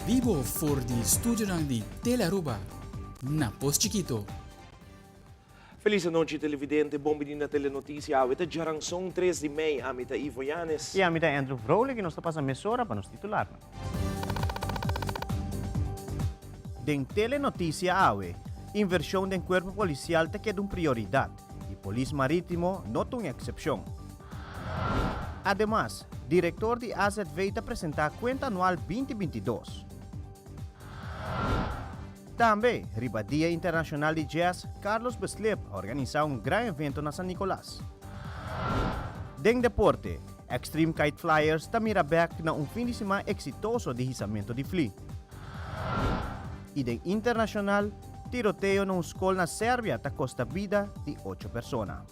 Bibo for di studionan di Telearuba na Pos Chikito. Felis anochi televidente, bon bini na Telenoticia. Awe ta djaranson tres di mei, ami ta Ivo Yanes. I ami ta Andrew Vrolijk i nos ta pasa mesora pa nos titularnan. Den Telenoticia awe, invershon den kuerpo polisial ta keda un prioridat i Polis Maritimo no ta un eksepshon. Ademas, direktor di AZV ta presentá kuenta anual binti 22. Tambe, riba Dia Internashonal di Jazz, Carlos Beslip a organisá un gran evento na San Nicolas. Den deporte, Extreme Kite Flyers ta mira bèk na un fin di siman eksitoso di hisamento di fli. I den internashonal, tiroteo na un skol na Serbia ta kosta bida di ocho persona.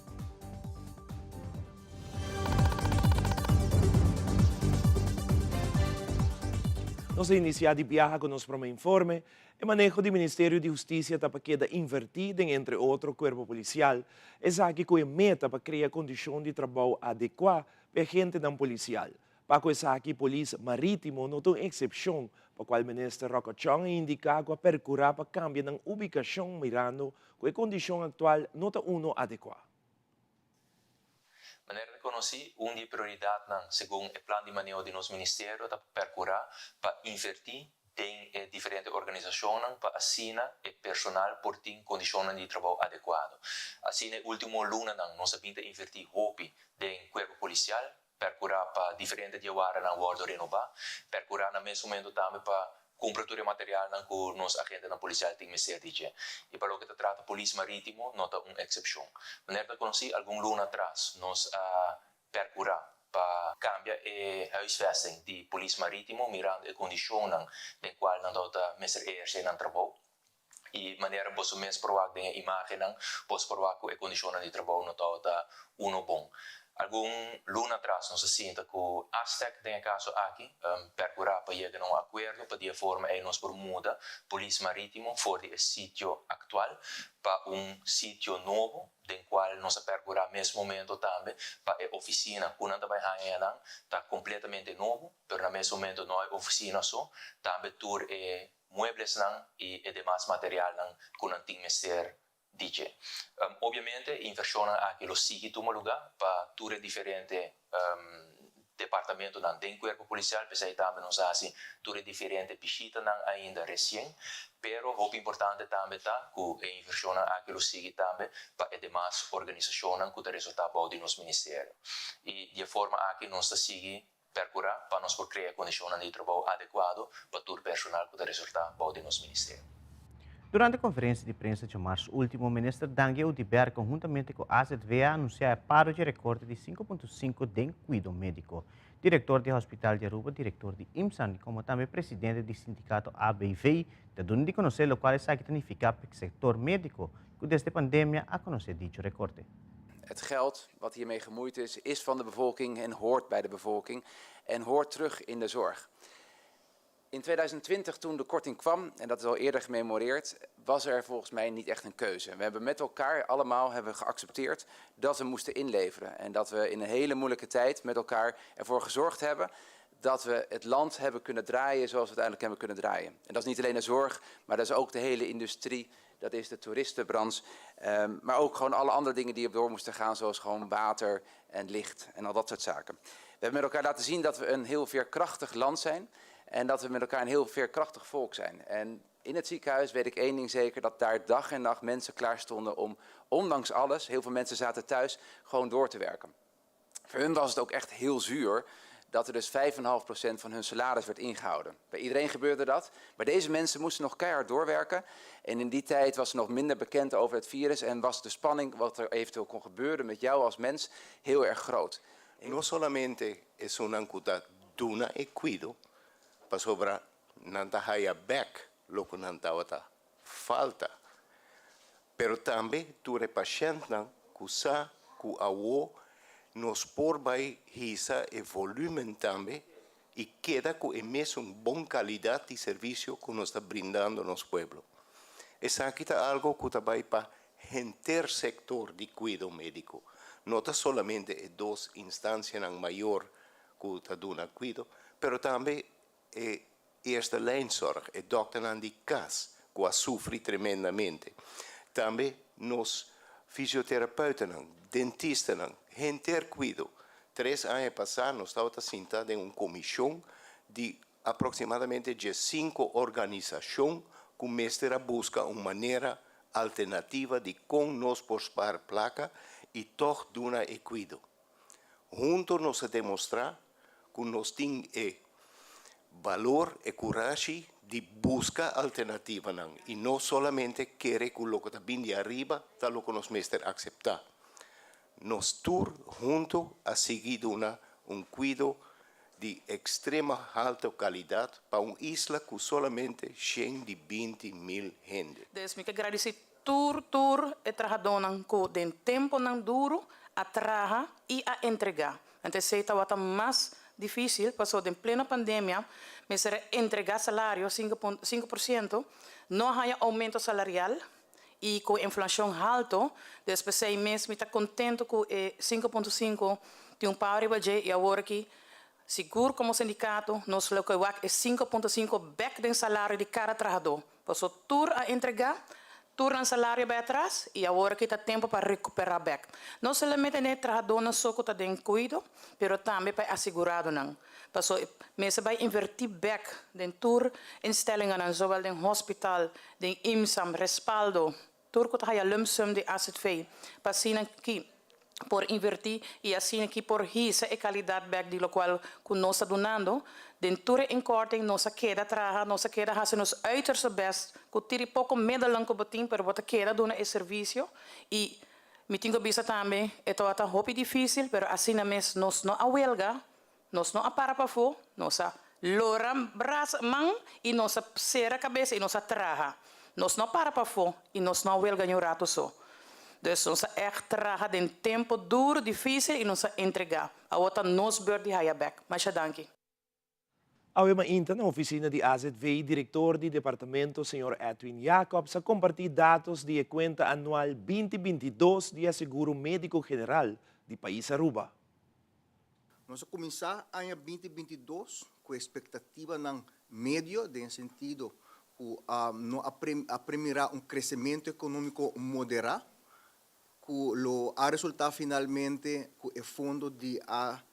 Nos a inisiá di biaha ku nos promé informe. E maneho di Ministerio di Hustisia ta pa keda invertí den entre otro kuerpo polisial. Esaki ku e meta pa krea kondishon di trabou adekuá pa e agentenan polisial. Pa ku esaki Polis Marítimo no ta un eksepshon, pa kual Minister Rocco Chong a indiká ku a perkurá pa kambia nan ubikashon mirando ku e kondishon aktual no ta uno adekuá. Manera ta konosí, un di e prioridatnan segun e plan di maneho di nos ministerio ta pa perkurá pa invertí den e diferente organisashonnan pa asina e personal por tin kondishonnan di trabou adekuado. Asina e último lunanan nos a bin ta invertí hopi den kuerpo polisial, Percurá pa diferente diawaranan wordo renobá. Percurá na mes momento tambe pa cumpra tur e materialnan cu nos agentenan policial tin mester di dje. Y pa loke ta trata Polis Maritimo no ta un excepcion. Manera ta conoci, algun luna atras nos a percurá pa cambia e huisvesting di Polis Maritimo mirando e condicionnan den cual nan tabata mester eherce nan trabou. I manera boso mes por wak den e imágennan, boso por wak ku e kondishonnan di trabou no tabata uno bon. Algun luna atras nos a sinta ku Astec den e kaso aki, pèrkurá pa yega na un akuerdo pa di e forma ei nos por muda Polis Marítimo for di e sitio aktual pa un sitio nobo den kual nos a pèrkurá mes momento tambe pa e ofisina ku nan ta bai haña ayanan ta kompletamente nobo, pero na mes momento no e ofisina so, tambe tur e mueblesnan i e demas materialnan ku nan tin mester di dje. Obviamente e invershonnan aki lo sigui tuma lugá pa tur e diferente departamentonan den kuerpo polisial, p'esei tambe nos a hasi tur e diferente bishitanan ainda resien, pero hopi importante tambe ta ku e invershonnan aki lo sigui tambe pa e demas organisashonnan ku ta resultá bou di nos ministerio. I di e forma aki nos ta sigui Percura pa nos por crea condicionnan di trabou adecuado pa tur personal cu ta resulta bou di nos ministerio. Durante conferencia di prensa djamarzo ultimo, Minister Dangui Oduber conhuntamente cu AZV a anuncia e paro dje recorte di 5.5 den cuido medico. Director di Hospital di Aruba, director di IMSAN como tambe presidente di sindicato ABV ta duna di conoce locual esaki ta nifica p'e sector medico cu desde pandemia a conoce dicho recorte. Het geld wat hiermee gemoeid is, is van de bevolking en hoort bij de bevolking en hoort terug in de zorg. In 2020, toen de korting kwam, en dat is al eerder gememoreerd, was er volgens mij niet echt een keuze. We hebben met elkaar allemaal hebben geaccepteerd dat we moesten inleveren. En dat we in een hele moeilijke tijd met elkaar ervoor gezorgd hebben dat we het land hebben kunnen draaien zoals we uiteindelijk hebben kunnen draaien. En dat is niet alleen de zorg, maar dat is ook de hele industrie, dat is de toeristenbranche, maar ook gewoon alle andere dingen die op door moesten gaan, zoals gewoon water en licht en al dat soort zaken. We hebben met elkaar laten zien dat we een heel veerkrachtig land zijn en dat we met elkaar een heel veerkrachtig volk zijn. En in het ziekenhuis weet ik één ding zeker, dat daar dag en nacht mensen klaar stonden om, ondanks alles, heel veel mensen zaten thuis, gewoon door te werken. Voor hun was het ook echt heel zuur dat er dus 5,5% van hun salaris werd ingehouden. Bij iedereen gebeurde dat, maar deze mensen moesten nog keihard doorwerken. En in die tijd was er nog minder bekend over het virus en was de spanning wat er eventueel kon gebeuren met jou als mens heel erg groot. No solamente esunnan ku ta duna e kuido, pasobra nan ta haya bèk loke nan tabata falta, pero tambe tur e pashèntnan ku sa ku awo nos por bai hisa e volúmen tambe i keda ku e mesun bon kalidat di servisio ku nos ta brindando nos pueblo. Esaki ta algo ku ta bai pa henter sektor di kuido médiko, no ta solamente e dos instansianan mayor ku ta duna kuido, pero tambe e. eerste lijnzorg, e dokternan di cas, cu a sufri tremendamente. Tambe nos fysiotherapeuten, dentistanan, henter cuido. 3 aña pasa nos tabata sinta den un comision di aproximadamente 5 organisacion cu mester a busca un manera alternativa di con nos por spaar placa y toch duna e cuido. Hunto nos a demostra cu nos tin e valor y corahe di busca alternativanan, y no solamente kere cu loke ta bin di ariba ta loke nos mester acepta. Nos tur hunto a sigui duna un cuido di extrema alta calidad pa un isla cu solamente 120 mil hende. Dus mi ke gradisí tur e trahadónan ku den tempunan duru a traha i a entregá. Anto esei tabata mas difísil, pasó den pleno pandemia, mester a entregá salario 5%, no a oumento salarial i ku inflashon altu. Despues mes mi ta kontentu ku 5.5 tin un par i awor aki sigur komo sindikato nos lo ke e 5.5 bèk den salario di kada trahadó. Pasó tur a entregá, tur nan salario bai atras i awor aki ta tempu pa rekuperá bèk. No solamente e trahadónan so ku ta den kuido, pero tambe pa aseguradonan. Pasó mester bai invertí bèk den tur instellingen, zowel den hospital, den IMSAM, Respaldo, tur ku ta lump sum di AZV, pa asina aki por invertí i asina aki por hisa e kalidat bèk di loke ku nos ta dunando, den tur inkorting nos a keda traha, nos a keda hasi nos uiterste best, ku tiri poko middelen ku bo tin, pero bo ta keda duna e servisio i mi tin ku bisa tambe, e tabata hopi difísil, pero asina mes nos no a welga, nos no a para pafó, nos a lora brasa man i nos a sera kabes i nos a traha. Nos no a para pafó i nos no a welga un ratu so. Dus nos a echt traha den tempu duru, difísil i nos a entregá. Awor ta nos beurt di haya bèk. Masha danki. Awe mainta na ofisina di AZV, direktor di departamento, señor Edwin Jacobs, a kompartí dato di kuenta anual 2022 di Seguro Médiko General di pais Aruba. Nos a kuminsá aña 2022 ku ekspektativanan medio, den sentido ku no a premirá un kresementu ekonómiko moderá, ku lo a resultá finalmente ku e fondo di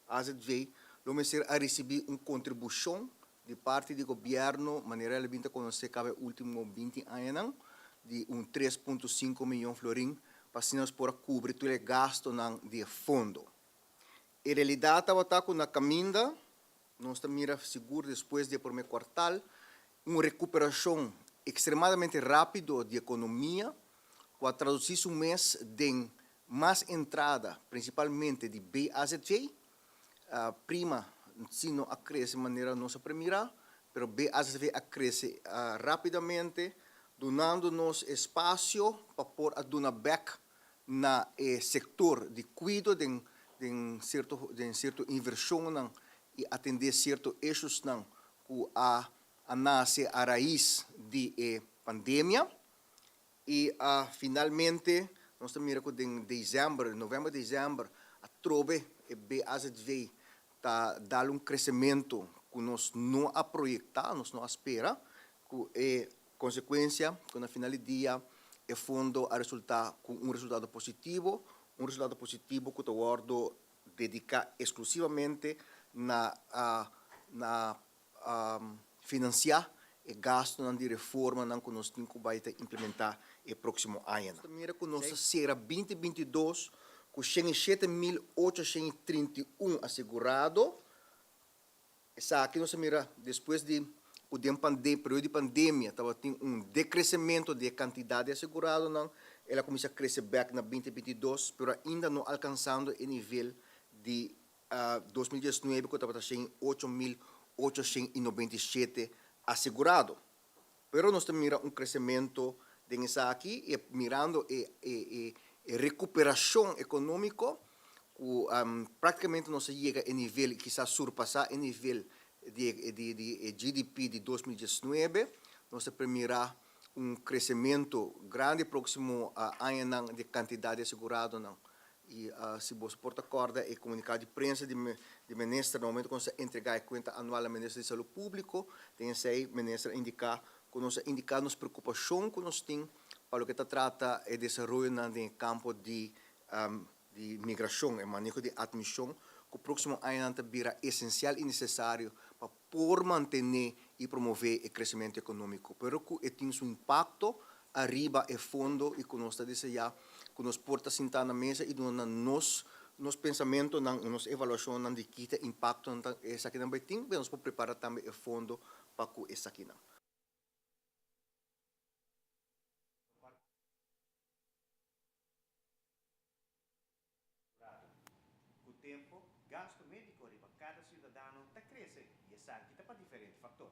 AZV lo mester a risibí un kontribushon di parti di gobièrnu, manera el a bin ta konosé kaba último 20 aña, di un 3.5 mion florin, pa asina por kubri tur e gastunan di fondo. En realidat, tabata ku na kaminda, nos ta mira sigur despues di promé kuartal, un rekuperashon ekstremadamente rápido di ekonomia, ku a tradusí su mes den mas entrada, prinsipalmente di BAZV, prima si no a krese manera nos a premirá, pero BAZV a krese rápidamente, dunando nos espasio pa por a duna bèk na sektor di kuido den sierto invershon i atendé sierto issues ku a nase a rais di pandemia i finalmente nos ta mira ku na desèmber, novèmber, desèmber, atrobe e BAZV ta duna un kresementu ku nos no a proyektá, nos no a spera, ku e konsekuensia ku na final di dia e fondo a resultá ku un resultado positivo, un resultado positivo ku ta wòrdu dediká eksklusivamente na finansiá e gastunan di reforma ku nos tin ku bai implementá e próksimo aña. Mira ku nos a sera 2022 ku 107.831 asegurado. Esaki nos a mira despues di e periodo di pandemia, tabatin un dekresementu di kantidat di aseguradonan, el a kuminsá krese bèk na 2022, pero ainda no alkansando e nivel di 2019, ku tabata 8.897 asegurado. Pero nos ta mira un kresementu di esaki i mirando e rekuperashon ekonómiko, ku práktikamente nos a yega na nivel, kisas surpasá e nivel di GDP di 2019, nos ta mira un kresementu grandi próksimo aña di kantidat di aseguradonan. I si boso por ta kòrda e komunikado di prensa di di minister na momento ku nos a entregá e kuenta anual na minister di Salú Públiko, den esei minister a indiká ku nos a indiká nos preokupashon ku nos tin pa loke ta trata e desaroyonan den e kampo di di migrashon, e maneho di atmishon ku próksimo añanan ta bira esensial i nesesario pa por mantené i promové e kresementu ekonómiko, pero ku e tin su impakto ariba e fondo i ku nos ta deseá ku nos por ta sintá na mesa i duna nan nos nos pensamentonan i nos evaluashonnan di ki ta impaktonan ta esakinan bai tin, pero nos por prepará tambe e fondo pa ku esakinan. Cu tempo, gasto medico riba cada ciudadano ta crece y esaki ta pa diferente factor.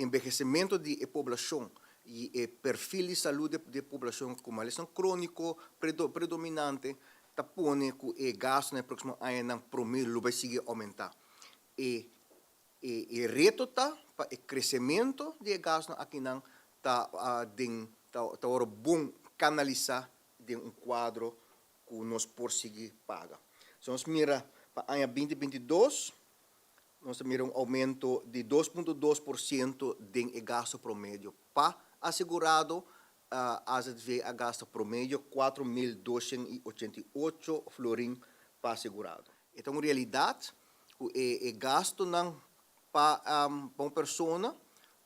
Enbehecimento di e poblacion y e perfil di salud di e poblacion cu malesnan cronico predominante ta pone cu e gasto na e proximo añanan prome lo bay sigui aumenta. E E reto ta pa e crecemento di e gasnan akinan ta den ta worde bon canalisa den un cuadro cu nos por sigui paga. Si nos mira pa aña 2022, nos ta mira un aumento di 2.2% den e gasto promedio pa asegurado. AZV a gasta promedio 4288 florin pa asegurado. E ta un realidad cu e gastonan pa pa un persona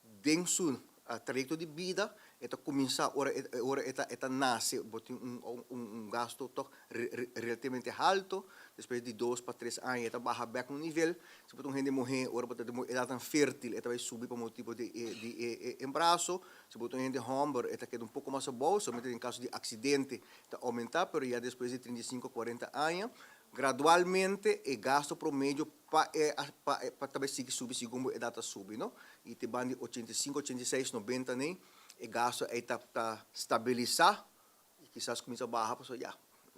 den su trayecto di bida e ta cuminsa ora ora e ta e ta nace bo tin un un gasto toch relativamente halto despues di dos pa tres aña e ta baha bek un nivel si bo ta un hende muhe ora bo ta den edadnan fertil e ta bay subi pa motibo di e di e embaraso si bo ta un hende homber e ta keda un poco mas abou solamente den caso di accidente ta aumenta pero ya despues di 35 cuarenta aña Gradualmente e gasto promedio pa e pa e pa ta bai sigui subi segun bo edat ta subi no y te ban di 85, 86, 90 nei e gasto ei ta ta stabilisa y kisas cuminsa baha pasobra ya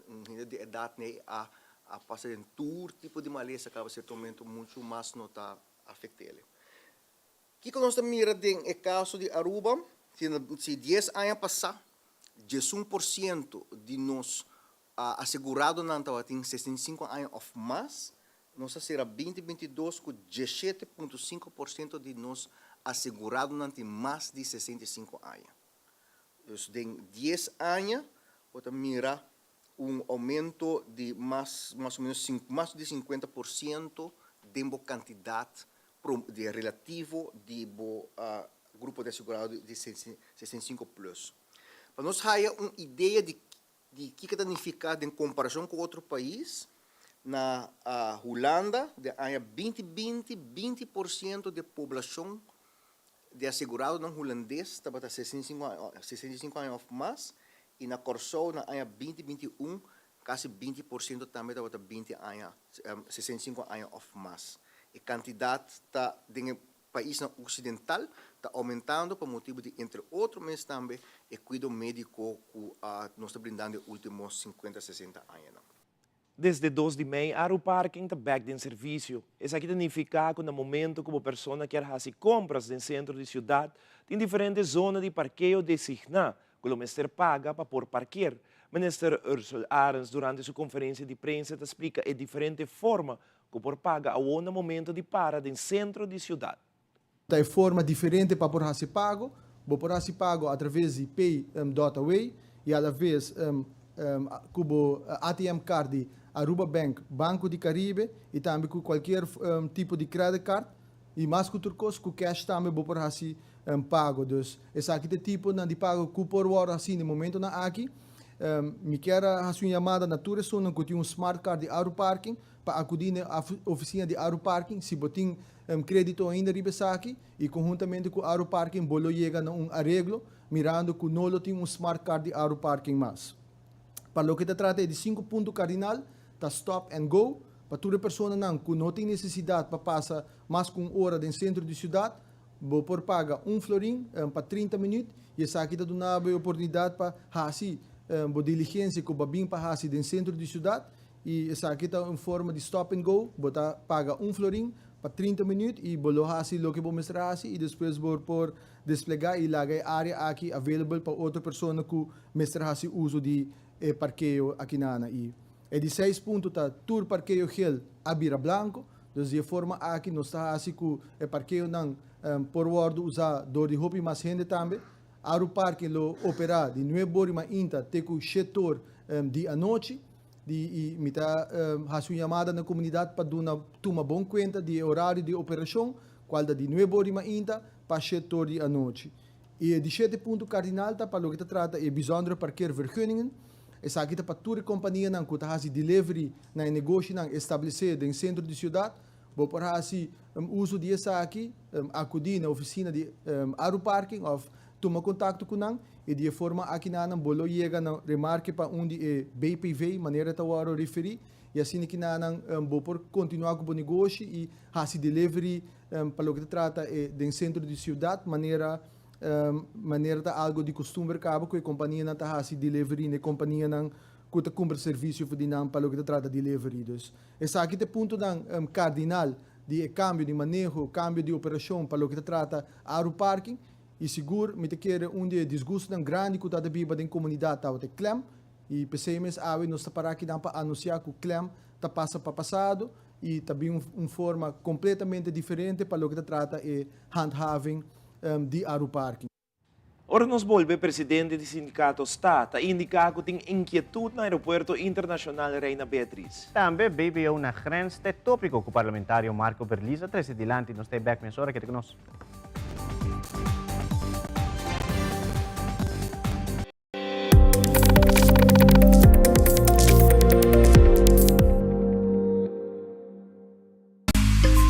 un hende di edat nei a a pasa den tur tipo di malesa caba cierto momento mucho mas no ta afectele. Kiko nos ta mira den e kaso di Aruba? Si dies aña pasá 11% di nos aseguradonan tabatin 65 aña òf mas, nos a sera 2022 ku 17.5% di nos aseguradonan tin mas di 65 aña. Dus den dies aña bo ta mira un aumento di mas mas o menos mas di 50% den bo kantidat di relativo di bo grupo di asegurado di 65 plus. Pa nos haya un idea di di kiko ta nifiká den komparashon ku otro pais, na Hulanda den aña 2020, 20% di e poblashon di aseguradonan hulandes tabata 65 aña òf mas i na Kòrsou na aña 2021 kasi 20% tambe tabata 20 aña, 65 aña òf mas. E kantidat ta den e paisnan oksidental ta oumentando pa motibu di entre otro mes tambe e kuido médiko ku nos ta brindando e último 50, 60 añanan. Desde 2 di mei Aru Parking ta bek den servisio. Esaki ta nifiká ku na momento ku bo persona kier hasi kompras den sentro di siudat, tin diferente zona di parkeo designá ku lo mester paga pa por parker. Minister Ursell Arends durante su konferensia di prensa ta splika e diferente forma ku por paga awor na momento di para den sentro di siudat. Ta e forma diferente pa por hasi pago. Bo por hasi pago atraves di Pay dot Away y alaves cu bo ATM card di Aruba Bank, Banco di Caribe y tambe cu cualkier tipo di credit card. Y mas cu tur cos cu cash tambe bo por hasi pago. Dus esaki ta e tiponan di pago cu por wordo hasi na e momentonan aki. Mi kier a hasi un yamada na tur esunnan cu tin un smart card di Aruparking pa acudi na e oficina di Aruparking si bo tin Kredito ainda riba esaki y conhuntamente cu Aru Parking bo lo yega na un areglo mirando cu no lo tin un smart card di Aru Parking mas. Pa loke ta trata e di cinco punto cardinal ta stop and go pa tur e personanan cu no tin necesidad pa pasa mas cu un ora den centro di ciudad bo por paga un florin pa 30 minuut y esaki ta duna bo e oportunidad pa haci bo diligencia cu bo a bin pa haci den centro di ciudad. I esaki ta un forma di stop and go, bo ta paga un florin. pa 30 minuut y bo lo haci loke bo mester haci y despues bo por desplega y laga e area aki available pa otro persona cu mester haci uzo di e parkeo akinana. Y e di seis punto ta tur parkeo gel a bira blanco, dus di e forma aki nos ta haci cu e parkeonan por wordo uza door di hopi mas hende tambe. Aru Parking lo opera di nuebe or mainta te cu shete or di anochi. Di y mi ta haci un yamada na comunidad pa duna tuma bon cuenta di e horario di operacion, cual ta di nuebe or di mainta pa shete or di anochi. Y e di shete punto cardinal ta pa loke ta trata e bijzondere parkeervergunningen. Esaki ta pa tur e companianan cu ta haci delivery na e negoshinan establece den centro di ciudad. Bo por haci uso di esaki, acudi na oficina di Aru Parking of tuma contacto cu nan y di e forma aki nan bo lo yega na remarke pa un di e BPV manera ta worde referi y asina ki nan bo por continua cu bo negoshi y haci delivery pa loke ta trata e den centro di ciudad manera manera ta algo di costumber caba cu e companianan ta haci delivery na e companianan cu ta cumpra servicio for di nan pa loke ta trata delivery. Dus esaki ta e puntonan cardinal di e cambio di maneho, cambio di operacion pa loke ta trata Aru Parking y sigur mi ta kere un di e disgustonan grandi cu ta ta biba den comunidad tabata e klem y p'esey mes awe nos ta para akinan pa anuncia cu klem ta pasa pa pasado y ta bin un forma completamente diferente pa loke ta trata e handhaving di Aru Parking. Ora nos bolbe presidente di sindicato sta ta indica cu tin inquietud na Aeropuerto Internacional Reina Beatriz. Tambe BBO na grens ta e topico cu parlamentario Marco Berlies a trece dilanti. Nos ta e bek mesora, keda cu nos.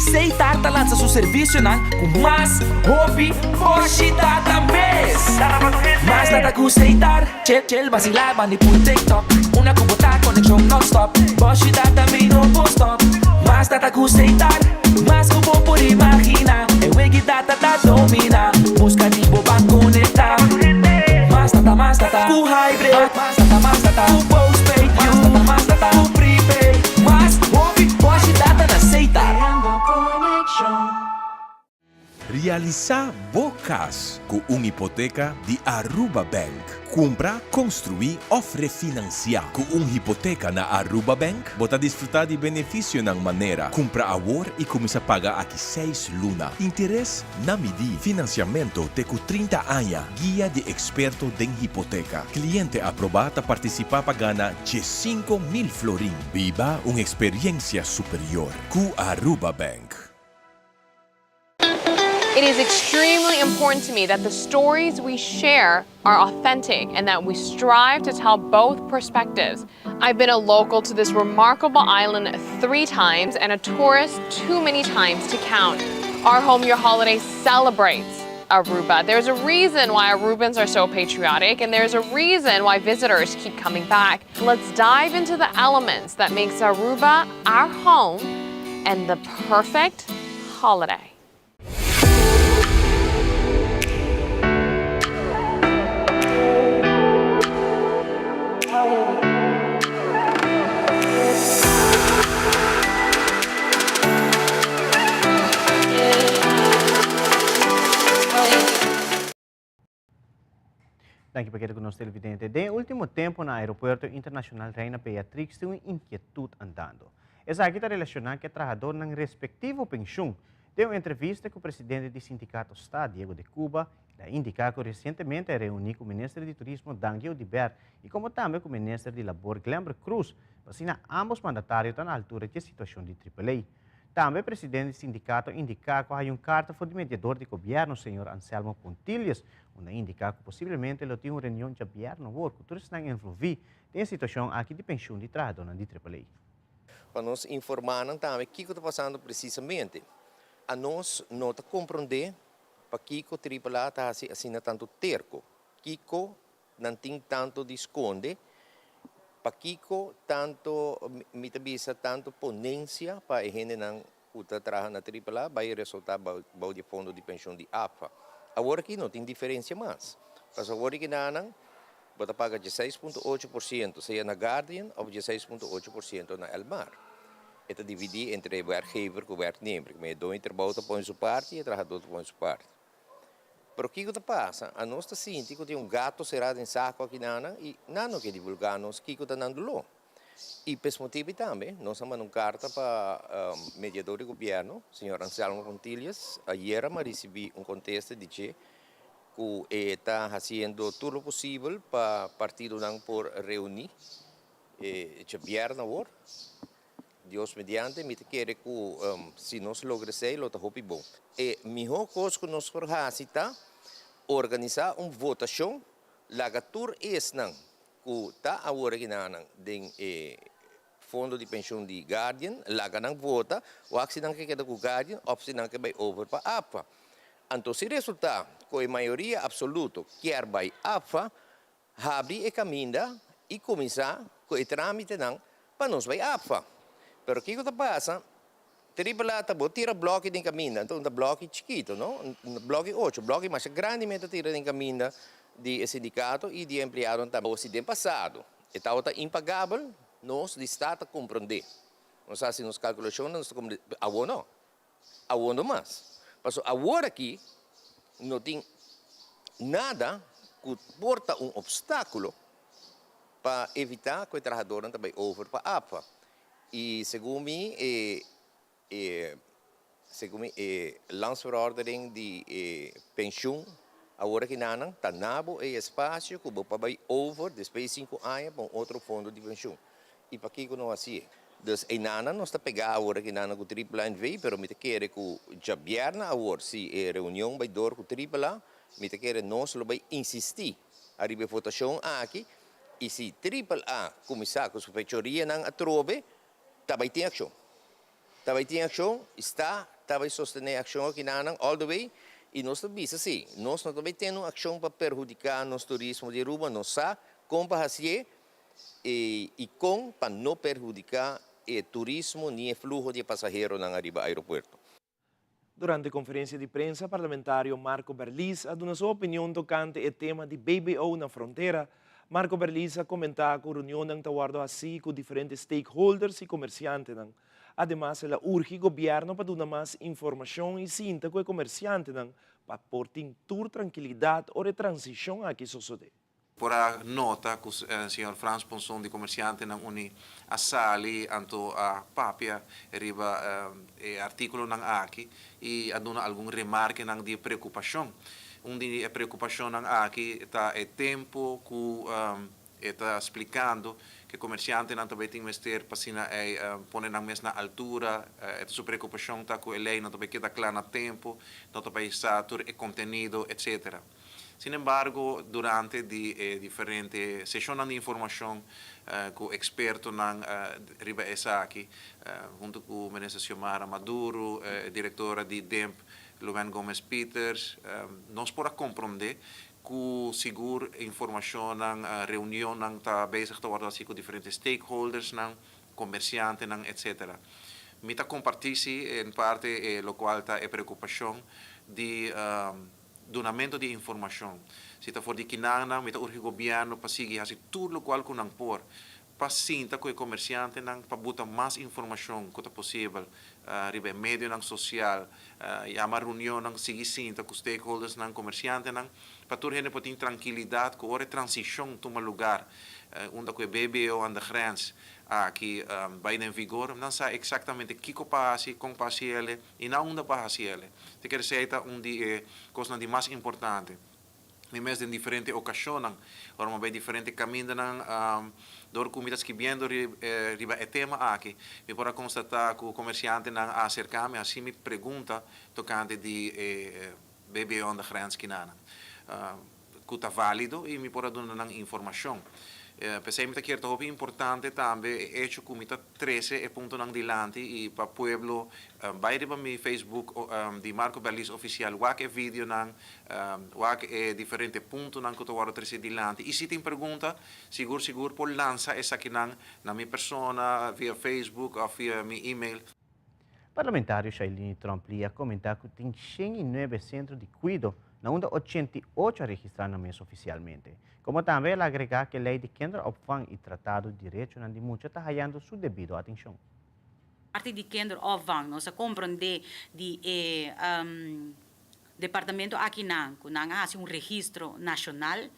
Seitar ta lansa su servisionan ku mas hopi boshi data mes. Mas data ku Seitar, chel chel basilá bandi puru TikTok. Una ku bo ta konekshon nònstòp, boshi data mi no por stòp. Mas data ku Seitar, mas ku bo por imaginá. E wegi data ta dominá, buska di bo ban konektá. Mas data, mas data ku hybrid, mas data, mas data ku postpaid, mas data, mas data ku prepaid. Mas hopi boshi data na Seitar. Realisá bo kas ku un hipoteka di Aruba Bank. Kumpra, konstruí òf refinansiá. Ku un hipoteka na Aruba Bank, bo ta disfrutá di benefisionan manera, kumpra awor i kuminsá paga aki seis luna, interes na midí, finansiamentu te ku 30 aña, guia di eksperto den hipoteka. Kliente aprobá ta partisipá pa gana 15,000 florin. Biba un eksperiensia superior ku Aruba Bank. It is extremely important to me that the stories we share are authentic and that we strive to tell both perspectives. I've been a local to this remarkable island three times and a tourist too many times to count. Our Home Your Holiday celebrates Aruba. There's a reason why Arubans are so patriotic and there's a reason why visitors keep coming back. Let's dive into the elements that makes Aruba our home and the perfect holiday. Danki pa keda ku nos televidente. Den e último tempu na Aeropuerto Internashonal Reina Beatrix tin un inkietut andando. Esaki ta relashoná ku e trahadornan respektivo penshun. Den un entrevista ku presidente di sindikato sta, Diego de Cuba, el a indiká ku resientemente a reuní ku minister di Turismo Dangui Oduber i komo tambe ku minister di Labor Glenbert Croes pa asina ámbos mandatario ta na altura di e situashon di Triple A. Tambe presidente di sindicato a indica cu a haya un carta for di mediador di gobierno, señor Anselmo Pontilius, unda a indica cu posiblemente lo tin un reunion djabièrnè awor cu tur esnan envolvi den e situacion aki di pensioen di trahadornan di Triple A. Pa nos informá nan tambe kiko ta pasando presisamente. Anos no ta komprondé pakiko Triple A ta hasi asina tantu terko. Kiko Nan tin tanto di sconde. Pakico tanto, mi ta bisa, tanto ponencia pa e hendenan cu ta traha na Triple A bay resulta bao di e fondo di pensioen di APFA? Awor aki no tin diferencia mas. Pasobra awor di kinanan bo ta paga dieseis punto ocho por ciento sea na Guardian of dieseis punto ocho por ciento na Elmar. E ta dividí entre werkgever ku werknemer. E doño di trabou ta pone su parti i e trahadó ta pone su parti. Pero kiko ta pasa? Anos ta sinti ku tin un gato será den sako aki nan i nan no ke divulgá nos kiko ta nan doló. I pa es motibu tambe nos a manda un karta pa mediador di gobièrnu, señor Anselmo Pontilius. Ayera mi a risibí un kontesta di dje ku e ta hasiendo tur lo posibel pa partidonan por reuní e djabièrnè awor. Dios mediante, mi ta kere ku si nos logra esei lo ta hopi bon. E mihó kos ku nos por hasi ta organisá un votashon, laga tur esnan ku ta awor akinanan den e fondo di penshun di Guardian, laga nan vota, wak si nan ke keda ku Guardian òf si nan ke bai over pa APFA. Anto si resultá ku e mayoria apsoluto kier bai APFA, Habri e kaminda i kuminsá ku e trámitenan pa nos bai APFA. Pero kiko ta pasa? Triple A ta bo tira blòki den kaminda, anto un ta blòki chikitu, no? Un blòki ocho, blòki masha grandi men ta tira den kaminda di e sindikato i di e empleadonan tambe. Si den pasado e tabata impagabel, nos di sta ta komprondé. Nos a hasi nos kalkulashonnan, nos ta komprondé. Awor no. Awor no mas. Pasobra awor aki no tin nada ku por ta un opstákulo pa evitá ku e trahadornan ta bai over pa APFA. I segun mi e e segun mi e landsverordening di e penshun awor aki nanan ta na bo e espasio ku bo por bai over despues di sinku aña pa un otro fondo di penshun. I pakiko no hasié? Dus einanan nos ta pegá awor aki nan ku Triple A NV, pero mi ta kere ku djabièrnè awor si e reunion bai dor ku Triple A, mi ta kere nos lo bai insistí ariba e votashon aki i si Triple A kuminsá ku su fechorianan atrobe, ta bai tin akshon. Ta bai tin akshon i sta ta bai sostené akshon aki nan all the way i nos ta bisa si, nos no ta bai tene un akshon pa perhudiká nos turismo di Aruba, nos sa kon pa hasié, i kon pa no perhudiká e turismo ni e fluho di e pasaheronan ariba aeropuerto. Durante konferensia di prensa, parlamentario Marco Berlis a duna su opinion tokante e tema di BBO na frontera. Marco Berlis a komentá ku reunionnan ta wòrdu hasí ku diferente stakeholders i komersiantenan. Ademas el a urgi gobièrnu pa duna mas informashon i sinta ku e komersiantenan pa por tin tur trankilidat ora e transishon aki sosodé. Por a nota cu señor Frans Ponson di Comerciantenan Uni a sali anto a papia riba e articulonan aki y a duna algun remarkenan di preocupacion. Un di e preocupacionnan aki ta e tempo cu e ta splicando cu e comerciantenan ta bay tin mester pa asina ey pone nan mes na altura. E ta su preocupacion ta cu e ley no ta bay keda cla na tempo, no ta bay sa tur e contenido, etcetera. Sin embargo, durante di e diferente seshonnan di informashon ku ekspertonan riba esaki, huntu ku Minister Xiomara Maduro, e direktora di DIMP, Luwen Gomez Pieters, nos por a komprondé ku sigur informashonnan, reunionnan ta bezig ta wòrdu hasi ku diferente stakeholdersnan, komersiantenan, etcetera. Mi ta kompartí si en parte e lokual ta e preokupashon di Dunamento di informashon. Si ta for di kinannan, mi ta urgi gobièrnu pa sigui hasi tur lokual ku nan por pa sinta ku e komersiantenan pa buta mas informashon ku ta posibel riba e medionan sosial, yama reunionnan, sigui sinta ku stakeholdersnan, komersiantenan, pa tur hende por tin trankilidat ku ora e transishon tuma lugar unda ku e BBO aan de grens aki bai den vigor, nan sa eksaktamente kiko pa hasi, kon pa hasi el. I na unda pa hasi el. Te kere esei ta un di e kosnan di mas importante. Mi mes den diferente okashonnan, ora mi a bai diferente kamindanan, dor ku mi ta skibiendo riba e tema aki, mi por a konstatá ku komersiantenan a aserká mi, hasi mi pregunta tokante di e BBO aan de grens kinanan. Ku ta válido i mi por a duna nan informashon. P'esei mi ta kier ta hopi importante tambe e echo ku mi ta trese e puntonan dilanti i pa pueblo bai riba mi Facebook di Marco Berlis Ofisial wak e videonan, wak e diferente puntonan ku ta wòrdu trese dilanti i si tin pregunta sigur sigur por lansa esakinan na mi persona via Facebook òf via mi email. Parlamentario Shailiny Tromp-Lee a comenta cu tin 109 centro di cuido, na unda 88 a registra nan mes oficialmente. Como tambe el a agrega cu e ley di kinderopvang y tratado di derechonan di mucha ta hayando su debido atencion. Parti di kinderopvang nos a komprondé di e departamento akinan ku nan a hasi un registro nashonal.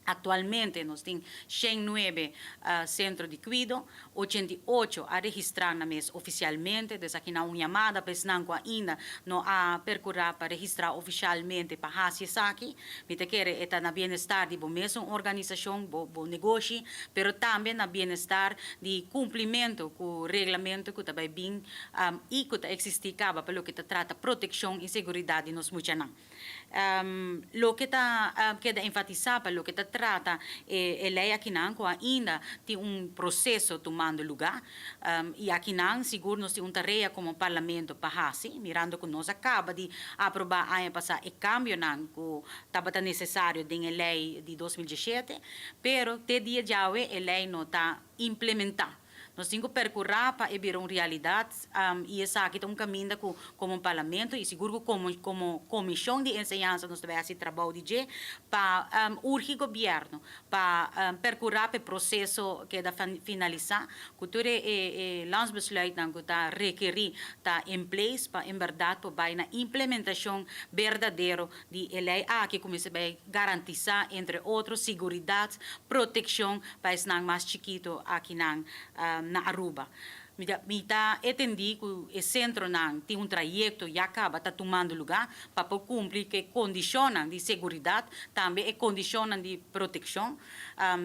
Aktualmente nos tin 109 sentro di kuido, 88 a registrá nan mes ofisialmente, dus akinan un yamada pa esnan ku ainda no a perkurá pa registrá ofisialmente pa hasi esaki. Mi ta kere e ta na bienestar di bo mesun organisashon, bo bo negoshi, pero tambe na bienestar di kumplimentu ku reglamentu ku ta bai bin i ku ta eksistí kaba pa loke ta trata protekshon i seguridat di nos muchanan. Loke ta keda enfatisá pa loke ta trata e lei akinan ku ainda tin un proseso tumando lugá i akinan sigur nos tin un tarea komo parlamento pa hasi mirando ku nos a kaba di aprobá aña pasá e kambionan ku tabata nesesario den e lei di 2017 pero te dia djawe e lei no ta implementá. Nos tin ku perkurá pa e bira un realidat i esaki ta un kaminda ku komo parlamento i sigur ku komo komo komishon di enseñansa nos ta bai hasi trabou di dje pa urgi gobièrnu pa perkurá pa e proseso keda finalisá ku tur e e landsbesluitnan ku ta rekerí ta in place pa en bèrdat por bai na implementashon berdadero di e lei aki ku mester bai garantisá entre otro siguridat, protekshon pa esnan mas chikito akinan na Aruba. Mi ta etendí ku e sentronan tin un trayekto ya kaba ta tumando lugá pa por kumpli ku e kondishonnan di seguridat, tambe e kondishonnan di protekshon.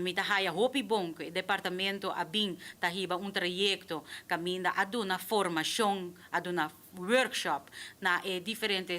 Mi ta haya hopi bon ku e departamento a bin ta hiba un trayekto kaminda a duna formashon, a duna workshop na e diferente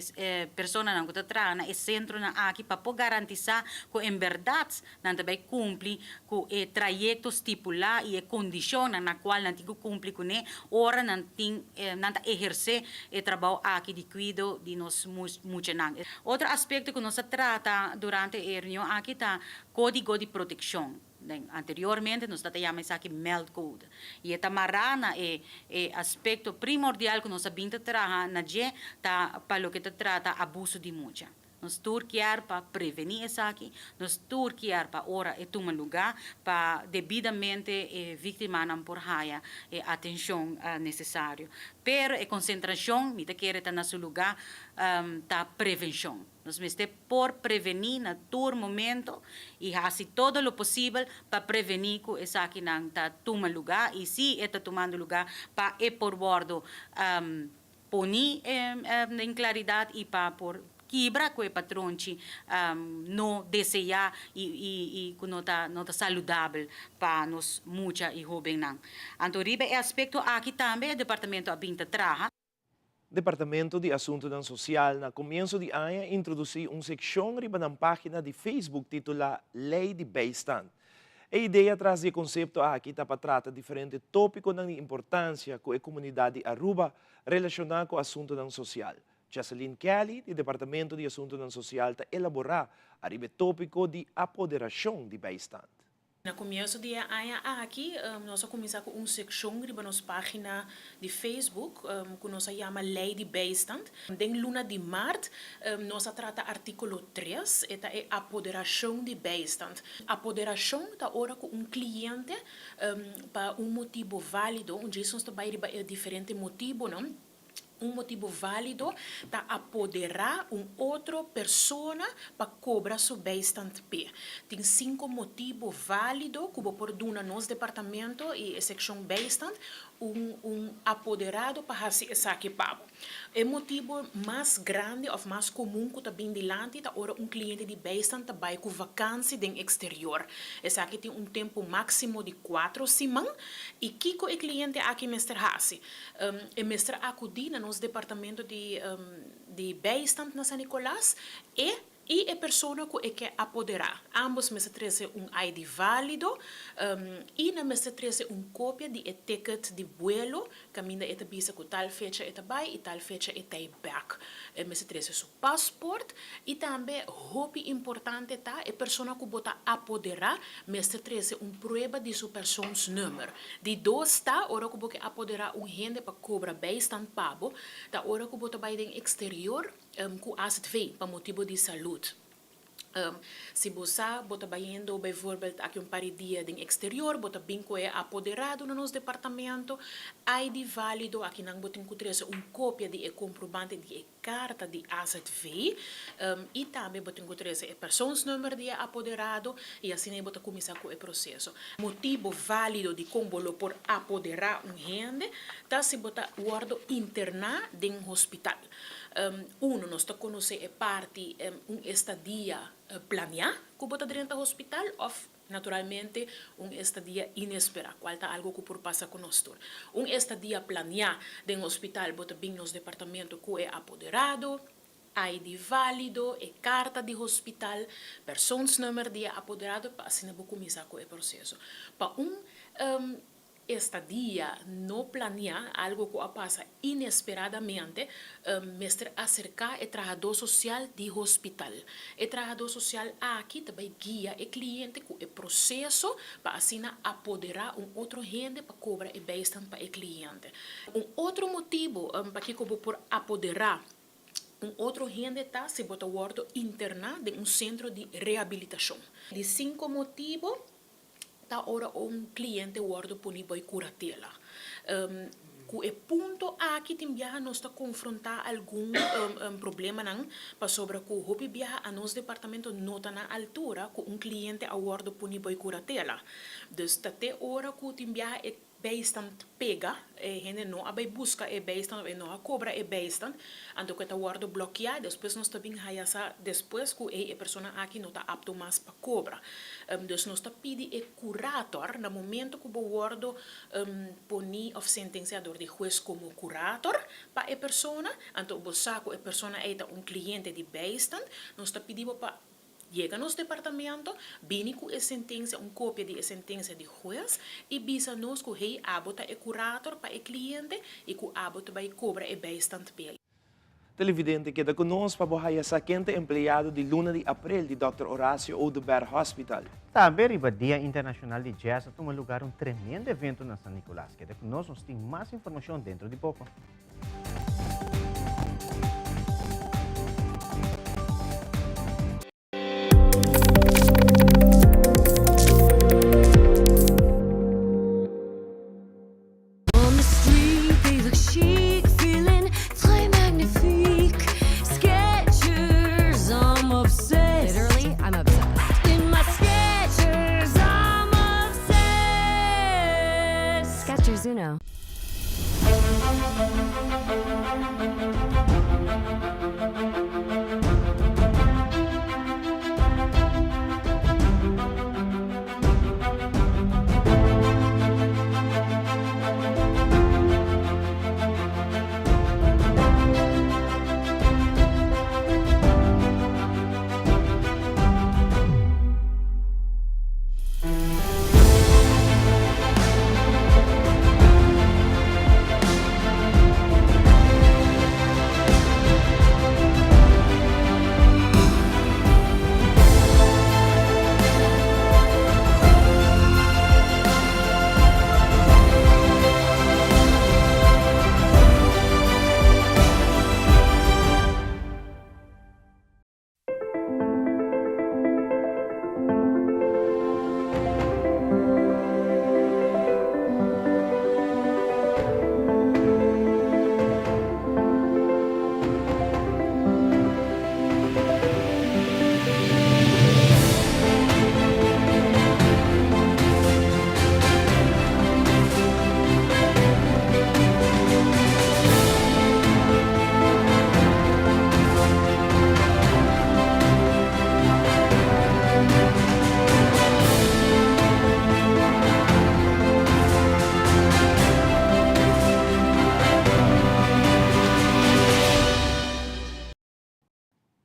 personanan ku ta traha na e sentronan aki pa por garantisá ku en bèrdat nan ta bai kumpli ku e trayekto stipulá i e kondishonnan na kual nan tin ku kumpli kuné ora nan tin nan ta ehersé e trabou aki di kuido di nos muchanan. Otro aspekto ku nos a trata durante e reunion aki ta kódigo di protekshon. Den anteriormente nos ta ta yama esaki meldcode y e ta mará na e e aspecto primordial cu nos a bin ta traha na dje ta pa loke ta trata abuso di mucha. Nos tur kier pa preveni esaki, nos tur kier pa ora e tuma luga pa debidamente e victimanan por haya e atencion necesario. Pero e concentracion mi ta kere ta na su luga ta prevencion. Nos mester por prevení na tur momento i hasi todo lo posibel pa prevení ku esakinan ta tuma lugá i si e ta tumando lugá pa e por wòrdu poní den klaridat i pa por kibra ku e patronchi no deseá i ku no ta no ta saludabel pa nos mucha i hóbennan. Anto riba e aspekto aki tambe e departamento a bin ta traha. Departamento di Asuntonan Sosial na komienso di aña a introdusí un sekshon riba nan página di Facebook titulá Lei di Bijstand. E idea tras di e konsepto aki ta pa trata diferente tópikonan di importansia ku e komunidat di Aruba relashoná ku asuntonan sosial. Jesseline Kelly di Departamento di Asuntonan Sosial ta elaborá ariba e tópiko di apoderashon di bijstand. Na komienso di e aña aki nos a kuminsá ku un sekshon riba nos página di Facebook ku nos a yama Lei di Bijstand. Den luna di mart nos a trata artíkulo tres, e ta e apoderashon di bijstand. Apoderashon ta ora ku un kliente pa un motibu válido, un dje nos ta bai riba e diferente motibunan, Un motibu válido ta apoderá un otro persona pa kobra su bijstand p'e. Tin sinku motibu válido ku bo por duna nos departamento i e sekshon bijstand un un apoderado pa hasi esaki pa bo. E motibu mas grandi òf mas komun ku ta bin dilanti ta ora un kliente di bijstand ta bai ku vakansi den eksterior. Esaki tin un tempu máksimo di kuatro siman i kiko e kliente aki mester hasi? E mester akudí na nos departamento di di bijstand na San Nicolas e i e persona ku e ke apoderá. Ambos mester trese un ID válido i nan mester trese un kopia di e ticket di buelo kaminda e ta bisa ku tal fecha e ta bai i tal fecha e ta bèk. E mester trese su Paspoort y tambe hopi importante ta e persona cu bo ta apodera mester trece un prueba di su persoonsnummer. Di dos ta ora cu bo ke apodera un hende pa cobra bijstand pa bo ta ora cu bo ta bay den exterior cu azv pa motibo di salud. Si bo sa bo ta bayendo bijvoorbeeld aki un par di dia den exterior, bo ta bin cu e apoderado na nos departamento, ID valido, aki nan bo tin cu trece un copia di e comprobante di e carta di AZV y tambe bo tin cu trece e persoonsnummer di e apoderado y asina bo ta cuminsa cu e proceso. Motibo valido di con bo lo por apodera un hende ta si bo ta wordo interna den hospital. Uno, nos ta conoce e parti un estadia planea cu bo ta drenta hospital of naturalmente un estadia inespera, cual ta algo cu por pasa cu nos tur. Un estadia planea den hospital bo ta bin nos departamento cu e apoderado, ID valido, e carta di hospital, persoonsnummer di e apoderado pa asina bo cuminsa cu e proceso. Pa un Estadia no planiá, algo ku a pasa inesperadamente, mester aserká e trahadó sosial di hospital. E trahadó sosial aki ta bai guia e kliente ku e proseso pa asina apoderá un otro hende pa kobra e bijstand pa e kliente. Un otro motibu pakiko bo por apoderá un otro hende ta si bo ta wòrdu interná den un sentro di rehabilitashon. Di sinku motibu ta ora un cliente wordo poni boy curatela. Cu e punto aki tin biaha nos ta confronta algun problemanan pasobra cu hopi biaha a nos departamento no ta na altura cu un cliente a wordo poni boy curatela. Dus ta te ora cu tin biaha e bijstand pega, e hende no a bay busca e bijstand of e no a cobra e bijstand, anto cu e ta wordo blokia, despues nos ta bin haya sa despues cu ey e persona aki no ta apto mas pa cobra. Dus nos ta pidi e curator na momento cu bo wordo poni of sentencia door di hues como curator pa e persona, anto bo sa cu e persona ey ta un cliente di bijstand, nos ta pidi bo pa Yega nos departamento, bini ku e sentensia, un kopia di e sentensia di hues, i bisa nos ku hey abo ta e kurator pa e kliente i ku abo ta bai kobra e bijstand p'el. Televidente keda ku nos pa bo haya sa ken ta empleado di luna di aprel di Dòkter Horacio Oduber Hospital. Tambe riba Dia Internacional di Jazz a tuma lugar un tremendo evento na San Nicolas. Keda ku nos, nos tin mas informacion dentro di poco.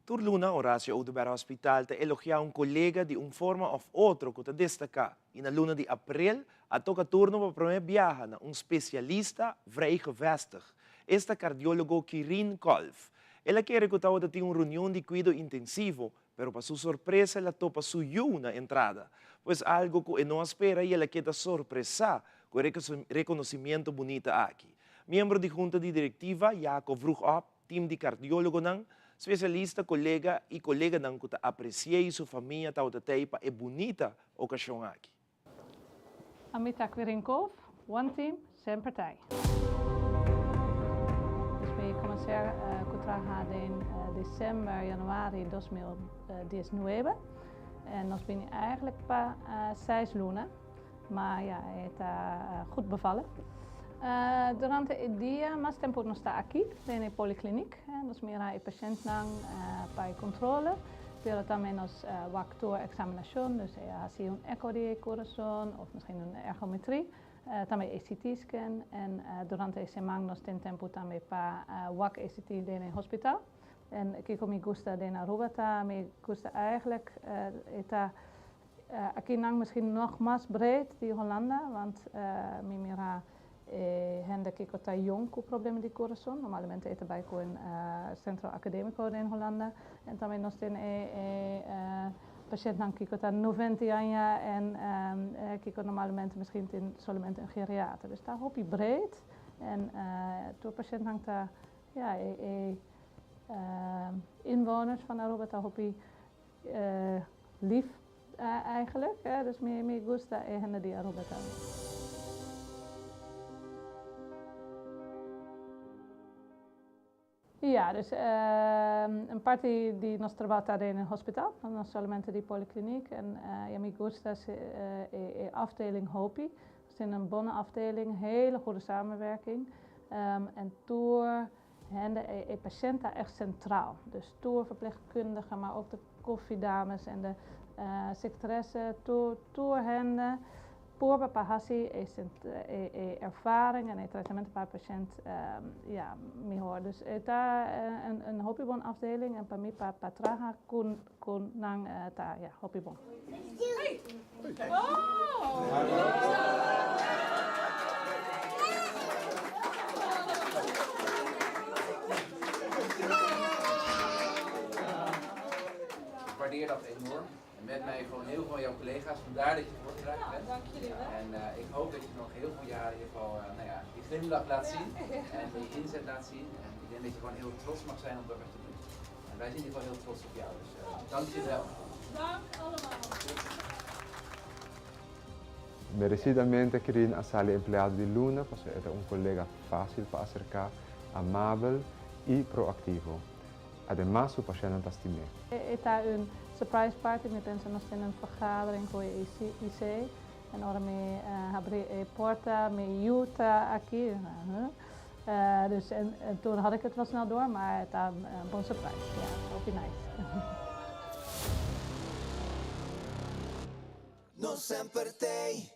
Tur luna Horacio Oduber Hospital ta elogiá un kolega di un forma òf otro ku ta destaká i na luna di aprel a toka turno pa promé biaha na un spesialista vrijgevestigd, esta kardiólogo Quirin Kolf. El a kere ku tabata tin un reunion di kuido intensivo, pero pa su sorpresa el a topa su yu na entrada. Pues algo ku e no a spera i el a keda sorpresá ku e rekonosimiento bunita aki. Miembro di hunta di direktiva, Jaco Vroegop, tim di kardiólogonan, Spesialista, kolega i koleganan ku ta apresi'é i su famia tabata tei pa e bunita okashon aki. Ami ta Quirin Kolf, One Team, semper t'ei. Dus mi kuminsá ku traha den december, januari 2019 en nos bini eigenlijk pa seis luna, ma ja, e ta goed bevallen. Durante e dia mas tempu nos ta aki den e polikliniek, nos mira e pashentnan pa e kontrole. Pero tambe nos wak tur examinacion, dus e a haci un echo di e curason of misschien un ergometrie, tambe e CT scan en durante e siman nos tin tempo tambe pa wak e CT den e hospital. En kico mi gusta den Aruba ta, mi gusta eigenlijk e ta Aki nan misschien nog mas breed di Holanda, want mi mira e hende kiko ta jong ku problema di kurason, normalmente e ta bai ku un sentro akademiko den Holanda, en tambe nos tin e e pashentnan kiko ta noventa aña en kiko normalmente misschien tin solamente un geriater. Dus ta hopi breed en tur pashentnan ta, ja, e e inwoners van Aruba ta hopi Lief eigenlijk, dus mi gusta e hende di Aruba tambe. Ja, dus un parti di nos trabou ta den e hospital, no solamente di polikliniek. En ja, mi gusta e afdeling hopi. Nos tin un bon afdeling, hele goede samenwerking. En tur Hende, e patiënt ta echt centraal. Dus tur verpleegkundigen, maar ook de koffiedames en de secretaresse, tur, tur hende purba pa haci e, e, e ervaring en e tratamiento pa e patiënt ja, mihor. Dus e ta een, een hopi bon afdeling en pa mi pa, pa traha cu, cu nan ta ja, hopi bon. Ik waardeer dat enorm. En met mij gewoon heel veel van jouw collega's. Vandaar dat je voorgedragen bent. Dank jullie wel. En ik hoop dat je nog heel veel jaren in ieder geval nou ja, die glimlach laat zien. En die inzet laat zien. En ik denk dat je gewoon heel trots mag zijn op dat wat je doet. En wij zijn in ieder geval heel trots op jou. Dus dank je wel. Dank allemaal. Merecidamente Kirin a sali empleado di luna pasobra e ta un colega facil pa acerca, amabel y proactivo. Ademas su pashentnan ta stim'é. E ta un surprise party, mi pensa nos tin un vergadering cu e IC en ora mi habri e porta mi yu ta aki, huh? Dus en toen had ik het wel snel door, maar ta un bon surprise, ja, hopi nice. Nos semper t'ey.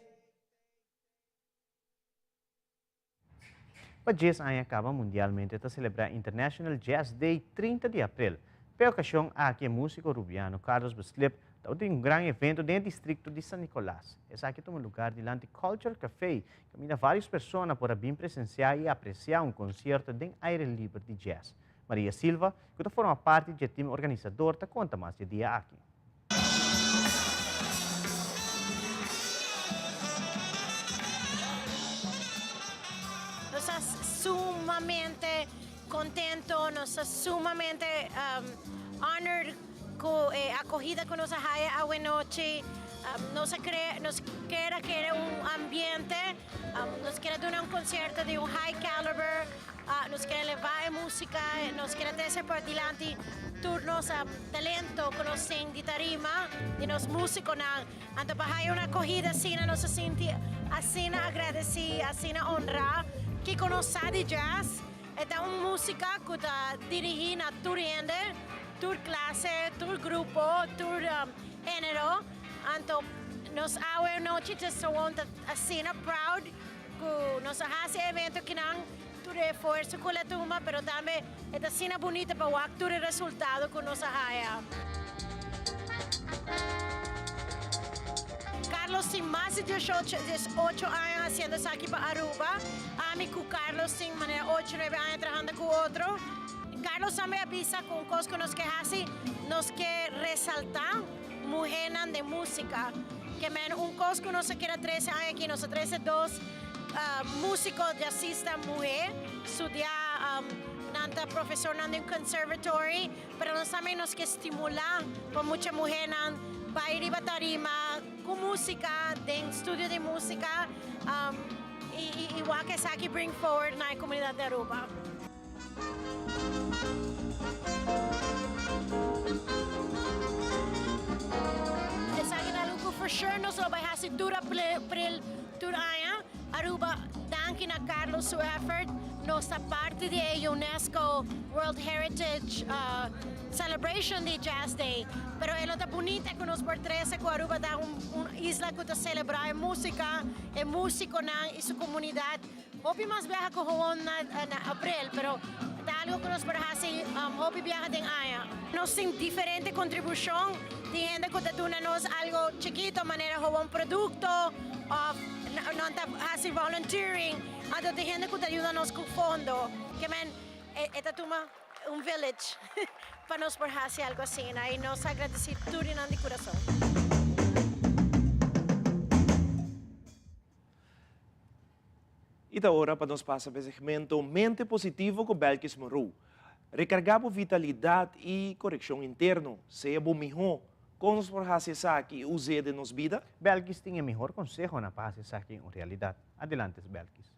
Pa djes aña caba mundialmente ta celebra International Jazz Day 30 di april. P'e ocasion aki e musico Rubiano Carlos Beslip tabatin un gran evento den e districto di San Nicolas. Esaki a tuma lugar dilanti Culture Café caminda varios persona por a bin presencia y aprecia un concierto den aire liber di jazz. Maria Silva, cu ta forma parti dje team organisador ta conta mas dje dia aki. Nos ta sumamente contento, nos ta sumamente honored cu e acogida cu nos a haya awe nochi. Nos a crea, nos kier a crea un ambiente, nos kier a duna un concierto di un high caliber. Nos kier elevá e músika, nos kier trese por dilanti tur nos talento ku nos tin di tarima, di nos músikonan. Anto pa haya un akohida asina nos a sinti asina agradesí, asina honrá. Kiko nos sa di jazz? E ta un músika ku ta dirigí na tur hende, tur klase, tur grupo, tur hénero. Anto nos awe nochi just ta asina proud. Ku nos a hasi e evento kinan tur e esfuerso ku el a tuma, pero tambe e ta asina bunita pa wak tur e resultado ku nos a haya. Carlos tin mas di dieshocho diesocho aña hasiendo esaki pa Aruba. Ami ku Carlos tin manera ocho nuebe aña trahando ku otro. Carlos tambe a bisa ku un kos ku nos ke hasi, nos ke resalta. Muhénan den músika. Ke men un kos ku nos a keda trese aña aki, nos a trese dos músiko jazzista muhé studiá nan ta profesornan den conservatory, pero nos tambe nos ke stimulá pa mucha muhénan bai riba tarima ku músika, den studio di músika, i wak esaki bring forward na e komunidat di Aruba. Esaki ta algu ku for sure nos lo bai hasi tur april tur aña. Aruba, danki na Carlos su effort, nos ta parti di e UNESCO World Heritage Celebration di Jazz Day. Pero e lo ta bunita ku nos por trese ku Aruba ta un isla ku ta selebrá e músika, e músikonan i su komunidat. Hopi mas biaha ku gewoon na april, pero ta algo ku nos por hasi hopi biaha den aña. Nos tin diferente kontribushon, tin hende ku ta duna nos algo chikito manera gewoon produkto òf nan ta hasi volunteering, anto tin hende ku ta yuda nos ku fondo. Ke men e ta tuma un village pa nos por hasi algo asina i nos ta agradesí tur di nan di kurason. I ta ora pa nos pasa pa e segmento Mente Positivo ku Belkis Moreau. Rekargá bo vitalidat i korekshon interno. Sea bo mihó. Kon nos por hasi esaki i us'é den nos bida? Belkis tin e mihor konsehonan pa hasi esaki un realidat. Adelante, Belkis.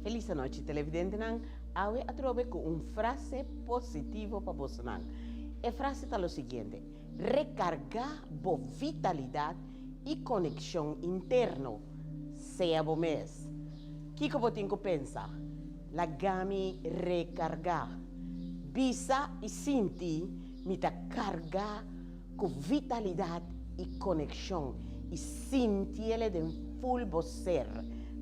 Felis anochi televidentenan, awe atrobe ku un frase positivo pa bosonan. E frase ta lo siguiente, Rekargá bo vitalidat i konekshon interno. Sea bo mes. Kiko bo tin ku pensa? Laga mi rekargá. Bisa i sinti mi ta kargá ku vitalidat i konekshon i sintiele den ful bo ser.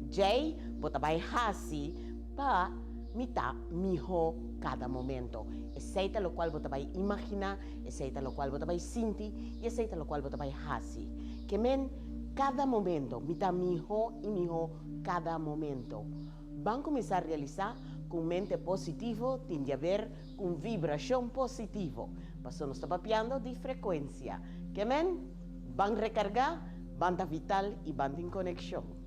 Djei bo ta bai hasi pa mi ta mihó kada momento. Esei ta lokual bo ta bai imaginá, esei ta lokual bo ta bai sinti i esei ta lokual bo ta bai hasi. Ke men kada momento mi ta mihó i mihó kada momento. Ban kuminsá realisá ku un mente positivo tin di haber ku un vibrashon positivo, paso nos ta papiando di frekuensia. Ke men, ban rekargá, ban ta vital i ban tin konekshon.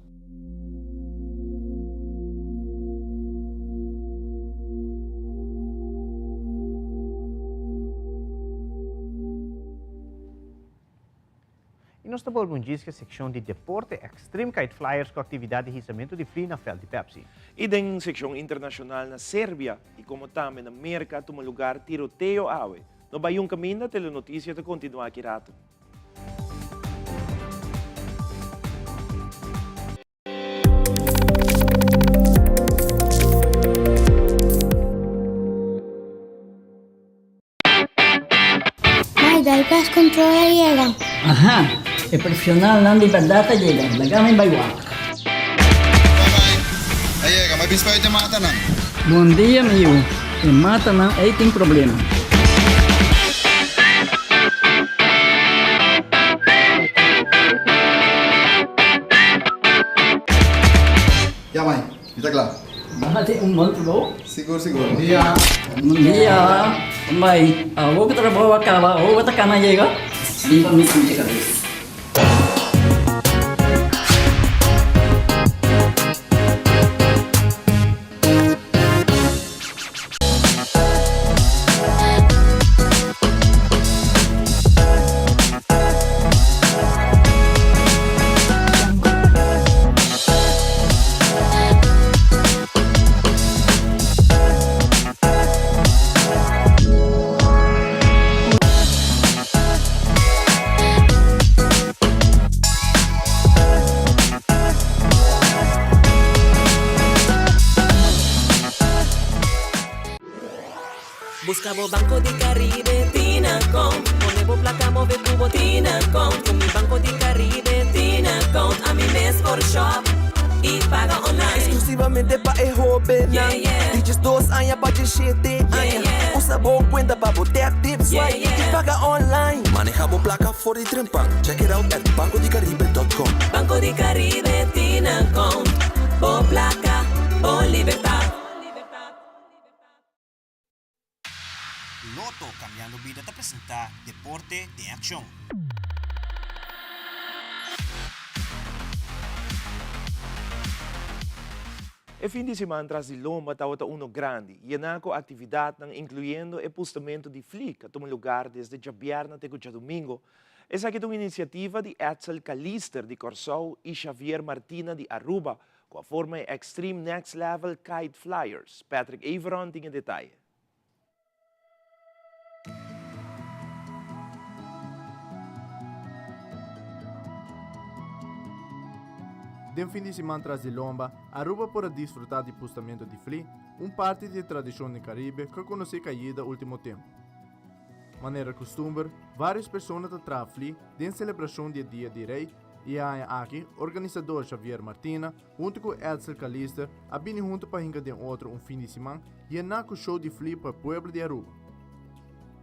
I nos ta bolbe un djis ku e sekshon di deporte Extreme Kite Flyers ku aktividat di hisamentu di fli na vèlt di Pepsi. I den sekshon internashonal na Serbia i komo tambe na Merka a tuma lugar tiroteo awe. No bai un kaminda, Telenotisia ta kontinuá aki ratu. Mai, dal pest control a yega. Aha, e profesionalnan di berdad a yega. Laga mi bai wak. A yega, ma bis pa e matanan. Bon dia, mi yu. E matanan ei tin problema. Ya, mai, mi ta kla. Nan a tin un bon trabou? Sigur, sigur. Bon dia. Bon dia. Mai, awor ku trabou a kaba, awor bo ta kana yega? Bin pa mi sinti kabes. Busca bo Banco di Caribe Tinacom Pone bo placa move cu bo Tinacom Cu mi Banco di Caribe Tinacom Ami mes por shop y paga online. Exclusivamente pa e hobennan di diesdos aña pa diesshete aña. Usa bo cuenta pa bo tap, tip, swipe y paga online. Maneha bo placa for di trempan. Check it out at bancodicaribe.com. Banco di Caribe Tinacom Bo placa, bo libertad. Lotto Cambiando Bida ta presenta Deporte den Accion. E fin di siman tras di lomba tabata uno grandi, yená ku aktividatnan inkluyendo e pustamentu di fli ku a tuma lugar desde djabièrnè te ku djadumingu. Esaki ta un inisiativa di Edsel Calister di Kòrsou i Xavier Martina di Aruba ku a forma e Extreme Next Level Kite Flyers. Patrick Everon tin e detaye. Den fin di siman tras di lomba, Aruba por a disfruta di pustamento di fli, un parti di e tradicion den Caribe cu a conoce caida ultimo tempo. Manera custumber, varios persona ta traha fli den celebracion di e Dia di Rey y e aña aki organisador Xavier Martina Huntu ku Edsel Calister a bini huntu pa hinka den otro un fin di siman yená ku show di fli pa pueblo di Aruba.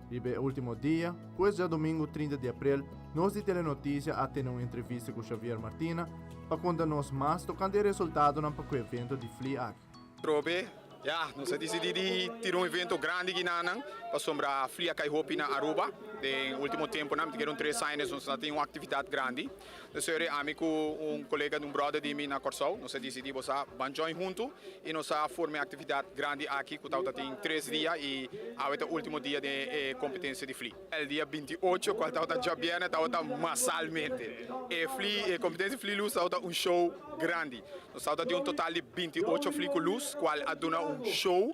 Riba e ultimo dia, pues djadomingu 30 di aprel, nos di Telenotisia a tene un entrevista ku Xavier Martina pa konta nos mas tokante e resultadonan pa ku e evento di fli aki. Trobe, ya, nos a disidí di tira un evento grandi ginanan pasobra fli a kai hopi na Aruba den ultimo temponan, mi ta kere un tres aña nos a tin un aktividat grandi. Nos a ami ku un kolega di un bròder di mi na Kòrsou, nos a disidí bo sa ban join huntu i nos a forma e aktividat grandi aki ku tabata tin tres dia i awe ta ultimo dia den e kompetensia di fli. El dia 28 kual tabata djabièrnè tabata masalmente e fli e kompetensia di fli lus tabata un show grandi. Nos tabata tin un total di 28 fli ku lus kual a duna un show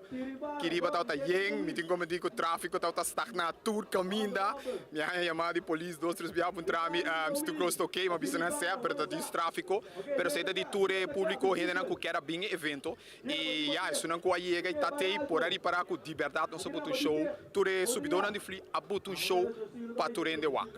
ki riba tabata yen. Mi tin komprendí ku tráfiko tabata stagná tur kaminda. Mi a haña yamada di polis dos tres biaha puntra mi si tur kos ta oke. Mi a bisa nan sè pero ta dis tráfiko. Pero esei ta di tur e públiko hendenan ku kier a bin e evento. I ya esunnan ku a yega i ta tei por a ripará ku di bèrdat nos a buta un show. Tur e subidónan di fli a buta un show pa tur hende wak.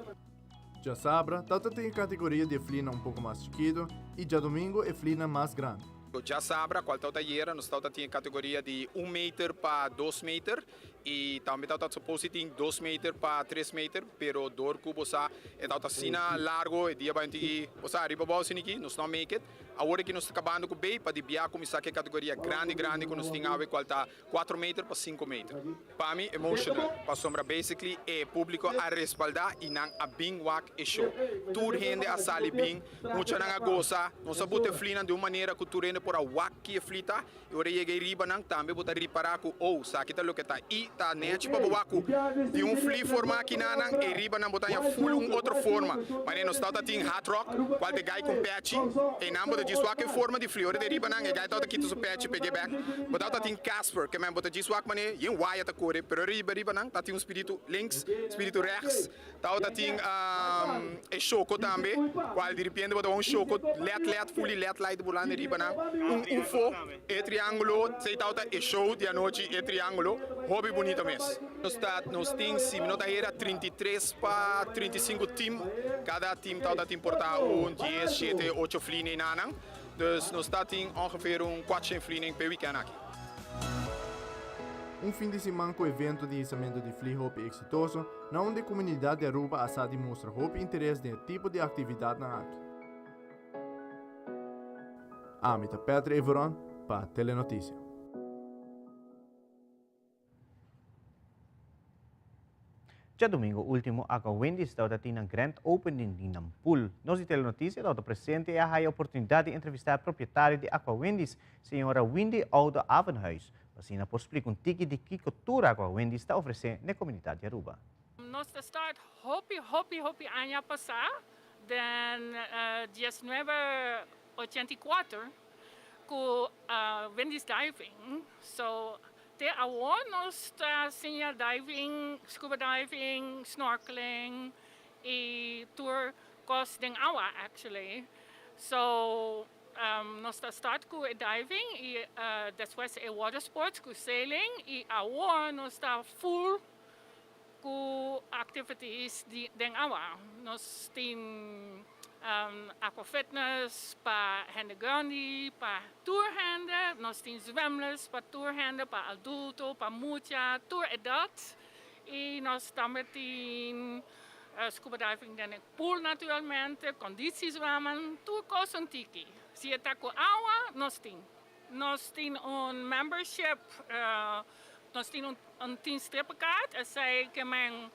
Djasabra tabata tin e kategoria di e flinan un poko mas chikitu i djadomingo e flinan mas grandi. Djasabra, kual tabata ayera, nos tabata tin e kategoria di un meter pa dos meter i tambe tabata supos di tin dos meter pa tres meter, pero dor ku bo sa e tabata asina largo e dia bai tiki bo sa riba abou asina aki nos no a make it. Awor aki nos ta kabando ku bei pa di bia kuminsá ku e kategoria grandi grandi ku nos tin awe kual ta Cuatro meter pa cinco meter. Pa mi emotional, pasobra basically e publico a respalda y nan a bin wak e show. Tur hende a sali bin, muchanan a goza, nos a buta e flinan di un manera cu tur hende por a wak ki e fli ta y ora e yega ei riba nan tambe bo ta ripara cu oh, saki ta loke ta y ta nechi pa bo wak cu di un fli forma aki na nan, ei riba nan bo ta haña full un otro forma. Manera nos tabata tin hard rock, cual ta e guy cu un pechi, einan bo ta djis wak e forma di fli, ora di riba nan e guy tabata kita su pechi peg'e bek. Bo tabata tin Casper, ke men bo ta djis wak mane yen waya ta kore, pero riba riba nan ta tin un spiritu links, spiritu rechts, tabata tin e shoko tambe, kual diripiente bo ta wak un shoko led led fully led light burlando riba nan, un ufo, e triangulo, esei tabata e show di anochi, e triangulo, hopi bunito mes. Nos ta nos tin si mi no ta hera 33 pa 35 team, kada team tabata tin por ta un dies, shete, ocho fli neinanan. Dus nos ta tin ongeveer un kuatshen flining p'e wikèn aki. Un fin di siman ku evento di hisamento di fli hopi eksitoso, na unda e komunidat di Aruba a sa di mustra hopi interes den e tipo di aktividatnan aki. Ami ta Patrick Everon pa Telenotisia. Djadomingo ultimo Aqua Wendy's tabata tin nan grand opening di nan pool. Nos di Telenotisia tabata presente i a haya oportunidad di entrevista e propietario di Aqua Wendy's, señora Windy Oude Avenhuis, pa asina por splica un tiki di kico tur Aqua Wendy's ta ofrece n'e comunidad di Aruba. Nos ta start hopi hopi hopi aña pasá den 1984 ku Wendy's Diving. So Te awor nos ta siña diving, scuba diving, snorkeling y tur cos den awa actually. So nos ta start cu e diving y despues e water sports cu sailing y awor nos ta full cu activities den awa. Nos tin aqua fitness pa hende grandi, pa tur hende, nos tin zwemles pa tur hende, pa adulto, pa mucha, tur edad. Y nos tambe tin scuba diving den e pool naturalmente, conditiezwemmen, tur cos un tiki. Si e ta cu awa, nos tin. Nos tin un membership. Nos tin un un tin strippenkaart, esei ke men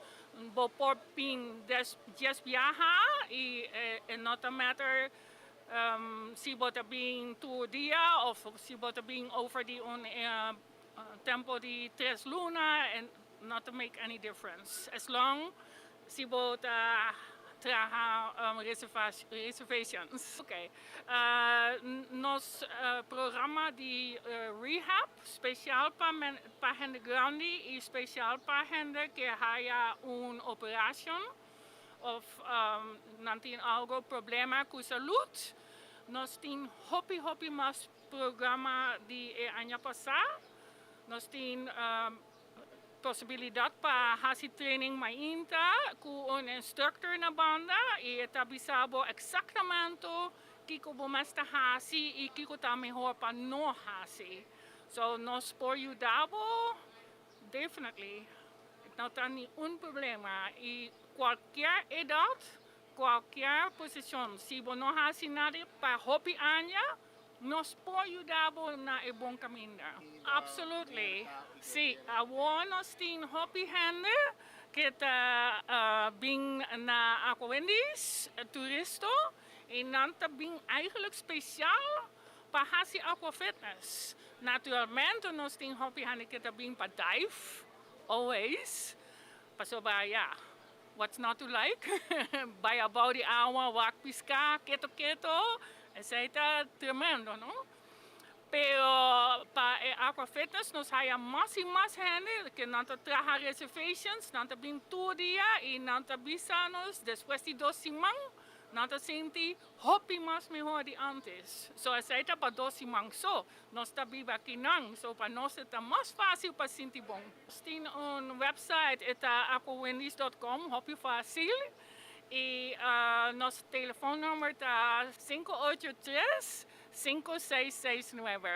bo por bin des dies biaha i e no ta matter si bo ta bin tur dia of si bo ta bin over di un tempo di tres luna e no ta make any difference as long si bo ta traha reservations. Ok nos programa di rehab special pa pa hende grandi y special pa hende ke haya un operacion of nan tin algo problema cu salud. Nos tin hopi hopi mas programa di e aña pasa. Nos tin posibilidad pa haci training mainta cu un instructor na banda y e ta bisa bo exactamente kico bo mester haci y kico ta mehor pa no haci. So nos por yuda bo definitely. No ta niun problema y cualkier edad, cualkier posicion, si bo no haci nada pa hopi aña, nos por yuda bo na e bon caminda. Absolutely. Si, awor nos tin hopi hende cu ta bin na Aqua Wendy's, turista, y nan ta bin eigenlijk special pa haci aqua fitness. Naturalmente nos tin hopi hende cu ta bin pa dive, always, pasobra ya, what's not to like? Bay abou di awa, wak pisca, keto keto, esey ta tremendo, no? Pero pa e aqua fitness nos haya mas y mas hende cu nan ta traha reservations, nan ta bin tur dia y nan ta bisa nos despues di dos siman nan ta sinti hopi mas mihor di antes. So esey ta pa dos siman so. Nos ta biba akinan, so pa nos e ta mas facil pa sinti bon. Nos tin un website, e ta aquawendys dot com, hopi facil. Y nos telefon number ta 583 5669.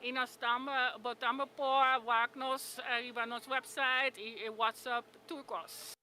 Y nos tambe, bo tambe por wak nos riba nos website y e WhatsApp tur cos.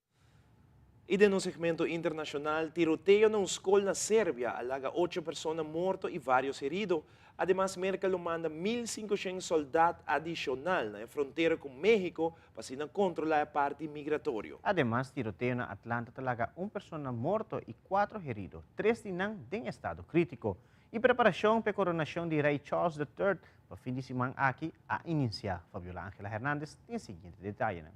I den un segmento internashonal, tiroteo na un skol na Serbia a laga ocho persona morto i vários herido. Ademas, Merka lo manda 1500 sòldat adishonal na e frontera ku México pa asina kontrolá e parti migratorio. Ademas, tiroteo na Atlanta ta laga un persona morto i kuatro herido, tres di nan den estado krítiko. I preparashon p'e koronashon di Rei Charles the Third pa fin di siman aki a inisiá. Fabiola Angela Hernandez tin e siguiente detayenan.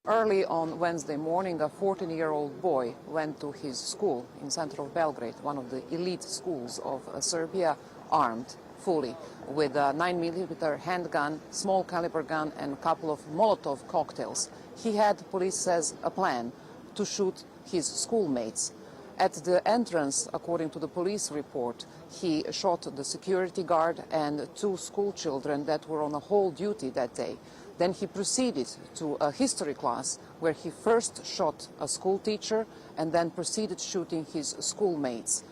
Early on Wednesday morning, a 14-year-old boy went to his school in central Belgrade, one of the elite schools of uh, Serbia, armed fully with a 9mm handgun, small caliber gun, and a couple of Molotov cocktails. He had, police says, a plan to shoot his schoolmates. At the entrance, according to the police report, he shot the security guard and two school children that were on a hall duty that day. Then he proceeded to a history class where he first shot a school teacher and then proceeded shooting his schoolmates.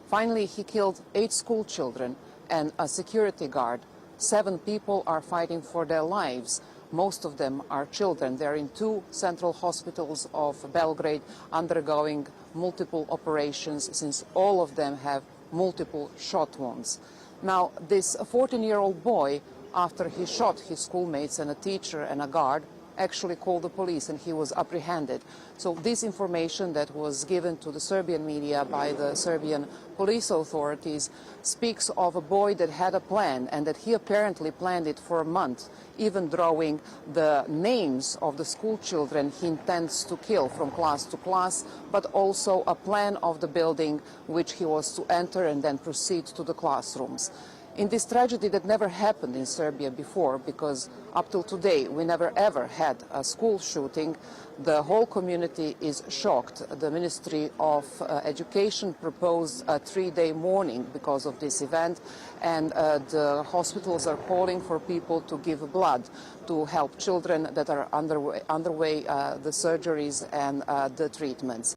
Finally, he killed eight school children and a security guard. Seven people are fighting for their lives. Most of them are children. They're in two central hospitals of Belgrade undergoing multiple operations since all of them have multiple shot wounds. Now, this 14-year-old boy, after he shot his schoolmates and a teacher and a guard, actually called the police and he was apprehended. So this information that was given to the Serbian media by the Serbian police authorities speaks of a boy that had a plan and that he apparently planned it for a month, even drawing the names of the school children he intends to kill from class to class, but also a plan of the building which he was to enter and then proceed to the classrooms in this tragedy that never happened in Serbia before, because up till today we never ever had a school shooting, the whole community is shocked. The Ministry of uh, Education proposed a three-day mourning because of this event, and uh, the hospitals are calling for people to give blood to help children that are underway, underway uh, the surgeries and uh, the treatments.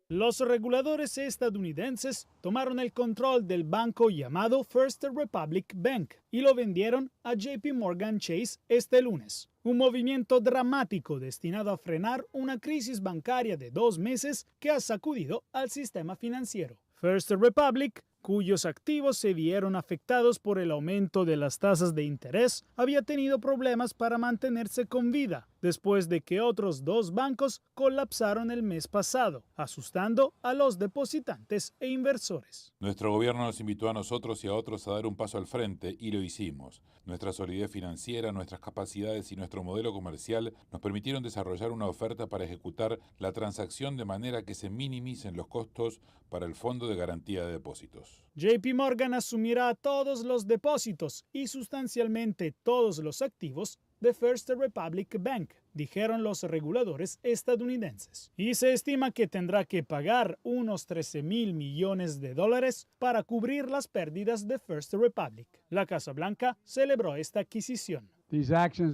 Los reguladores estadounidenses tomaron el control del banco llamado First Republic Bank y lo vendieron a JP Morgan Chase este lunes. Un movimiento dramático destinado a frenar una crisis bancaria de dos meses que ha sacudido al sistema financiero. First Republic cuyos activos se vieron afectados por el aumento de las tasas de interés, había tenido problemas para mantenerse con vida después de que otros dos bancos colapsaron el mes pasado, asustando a los depositantes e inversores. Nuestro gobierno nos invitó a nosotros y a otros a dar un paso al frente y lo hicimos. Nuestra solidez financiera, nuestras capacidades y nuestro modelo comercial nos permitieron desarrollar una oferta para ejecutar la transacción de manera que se minimicen los costos para el Fondo de Garantía de Depósitos. JP Morgan asumirá todos los depósitos y sustancialmente todos los activos de First Republic Bank, dijeron los reguladores estadounidenses. Y se estima que tendrá que pagar unos 13 mil millones de dólares para cubrir las pérdidas de First Republic. La Casa Blanca celebró esta adquisición.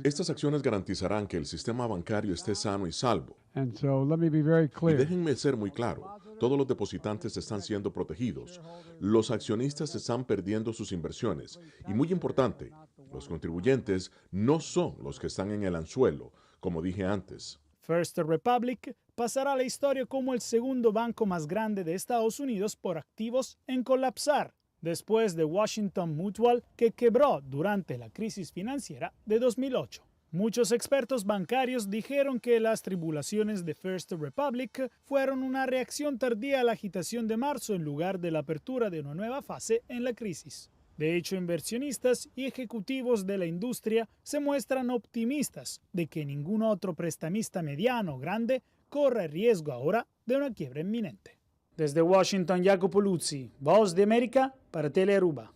Estas acciones garantizarán que el sistema bancario esté sano y salvo. Y Y déjenme ser muy claro, todos los depositantes están siendo protegidos, los accionistas están perdiendo sus inversiones y muy importante, los contribuyentes no son los que están en el anzuelo, como dije antes. First Republic pasará a la historia como el segundo banco más grande de Estados Unidos por activos en colapsar, después de Washington Mutual, que quebró durante la crisis financiera de 2008. Muchos expertos bancarios dijeron que las tribulaciones de First Republic fueron una reacción tardía a la agitación de marzo en lugar de la apertura de una nueva fase en la crisis. De hecho, inversionistas y ejecutivos de la industria se muestran optimistas de que ningún otro prestamista mediano o grande corre riesgo ahora de una quiebra inminente. Desde Washington, Jacopo Luzzi, Voz de América para Telearuba.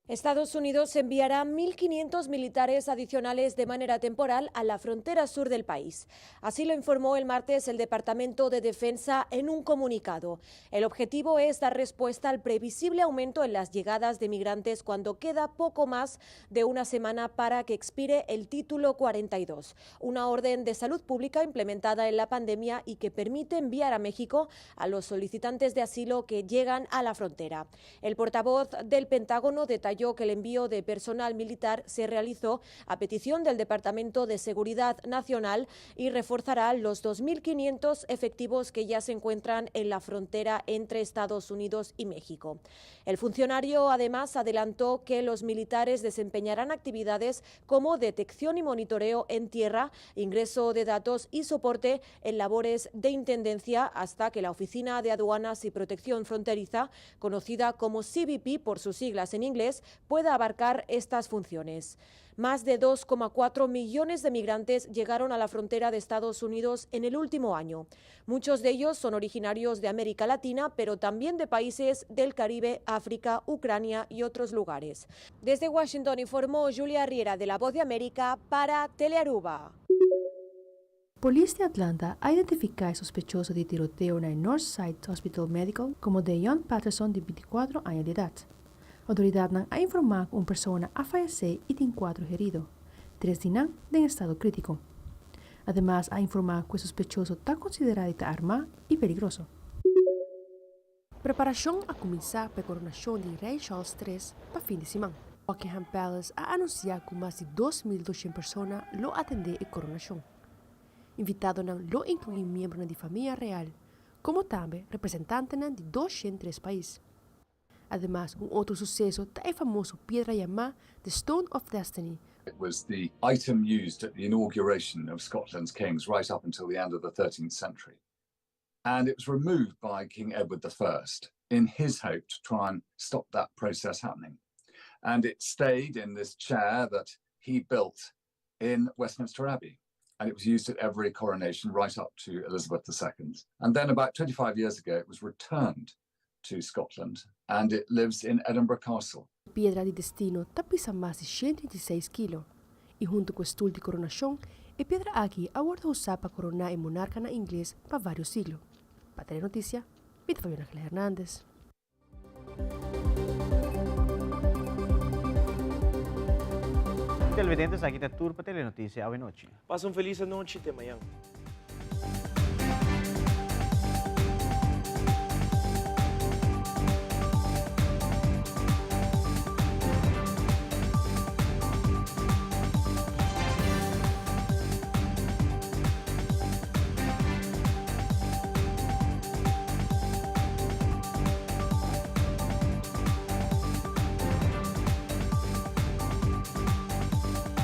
Estados Unidos enviará 1.500 militares adicionales de manera temporal a la frontera sur del país. Así lo informó el martes el Departamento de Defensa en un comunicado. El objetivo es dar respuesta al previsible aumento en las llegadas de migrantes cuando queda poco más de una semana para que expire el título 42, una orden de salud pública implementada en la pandemia y que permite enviar a México a los solicitantes de asilo que llegan a la frontera. El portavoz del Pentágono detalló que el envío de personal militar se realizó a petición del Departamento de Seguridad Nacional y reforzará los 2.500 efectivos que ya se encuentran en la frontera entre Estados Unidos y México. El funcionario además adelantó que los militares desempeñarán actividades como detección y monitoreo en tierra, ingreso de datos y soporte en labores de intendencia hasta que la Oficina de Aduanas y Protección Fronteriza, conocida como CBP por sus siglas en inglés, pueda abarcar estas funciones. Más de 2,4 millones de migrantes llegaron a la frontera de Estados Unidos en el último año. Muchos de ellos son originarios de América Latina, pero también de países del Caribe, África, Ucrania y otros lugares. Desde Washington informó Julia Riera de La Voz de América para Telearuba. Polis di Atlanta a identifica e sospechoso di tiroteo na e Northside Hospital Medical como Deyon Patterson di 24 aña di edad. Autoridadnan a informa cu un persona a fayece y tin cuatro herido, tres di nan den estado critico. Ademas a informa cu e sospechoso ta considera di ta arma y peligroso. Preparashon a kuminsá pa e koronashon di Rei Charles Tres pa fin di siman. Buckingham Palace a anunsiá ku mas di 2.200 persona lo atendé e koronashon. Invitadonan lo inkluí miembronan di famia real, komo tambe representantenan di 203 pais. Ademas, un otro suseso ta e famoso piedra yamá The Stone of Destiny, It was the item used at the inauguration of Scotland's kings right up until the end of the 13th century. And it was removed by King Edward I in his hope to try and stop that process happening. And it stayed in this chair that he built in Westminster Abbey. And it was used at every coronation right up to Elizabeth II. And then about 25 years ago, it was returned to Scotland and it lives in Edinburgh Castle. Piedra di Destino ta pisa mas di 136 kilo i huntu ku e stul di koronashon, e piedra aki a wòrdu usá pa koroná e monarkanan ingles pa vários siglo. Pa Telenotisia, mi ta Fabiana Angela Hernandez. Televidentes, aki ta tur pa Telenotisia awe nochi. Pasa un felis anochi, te mañan.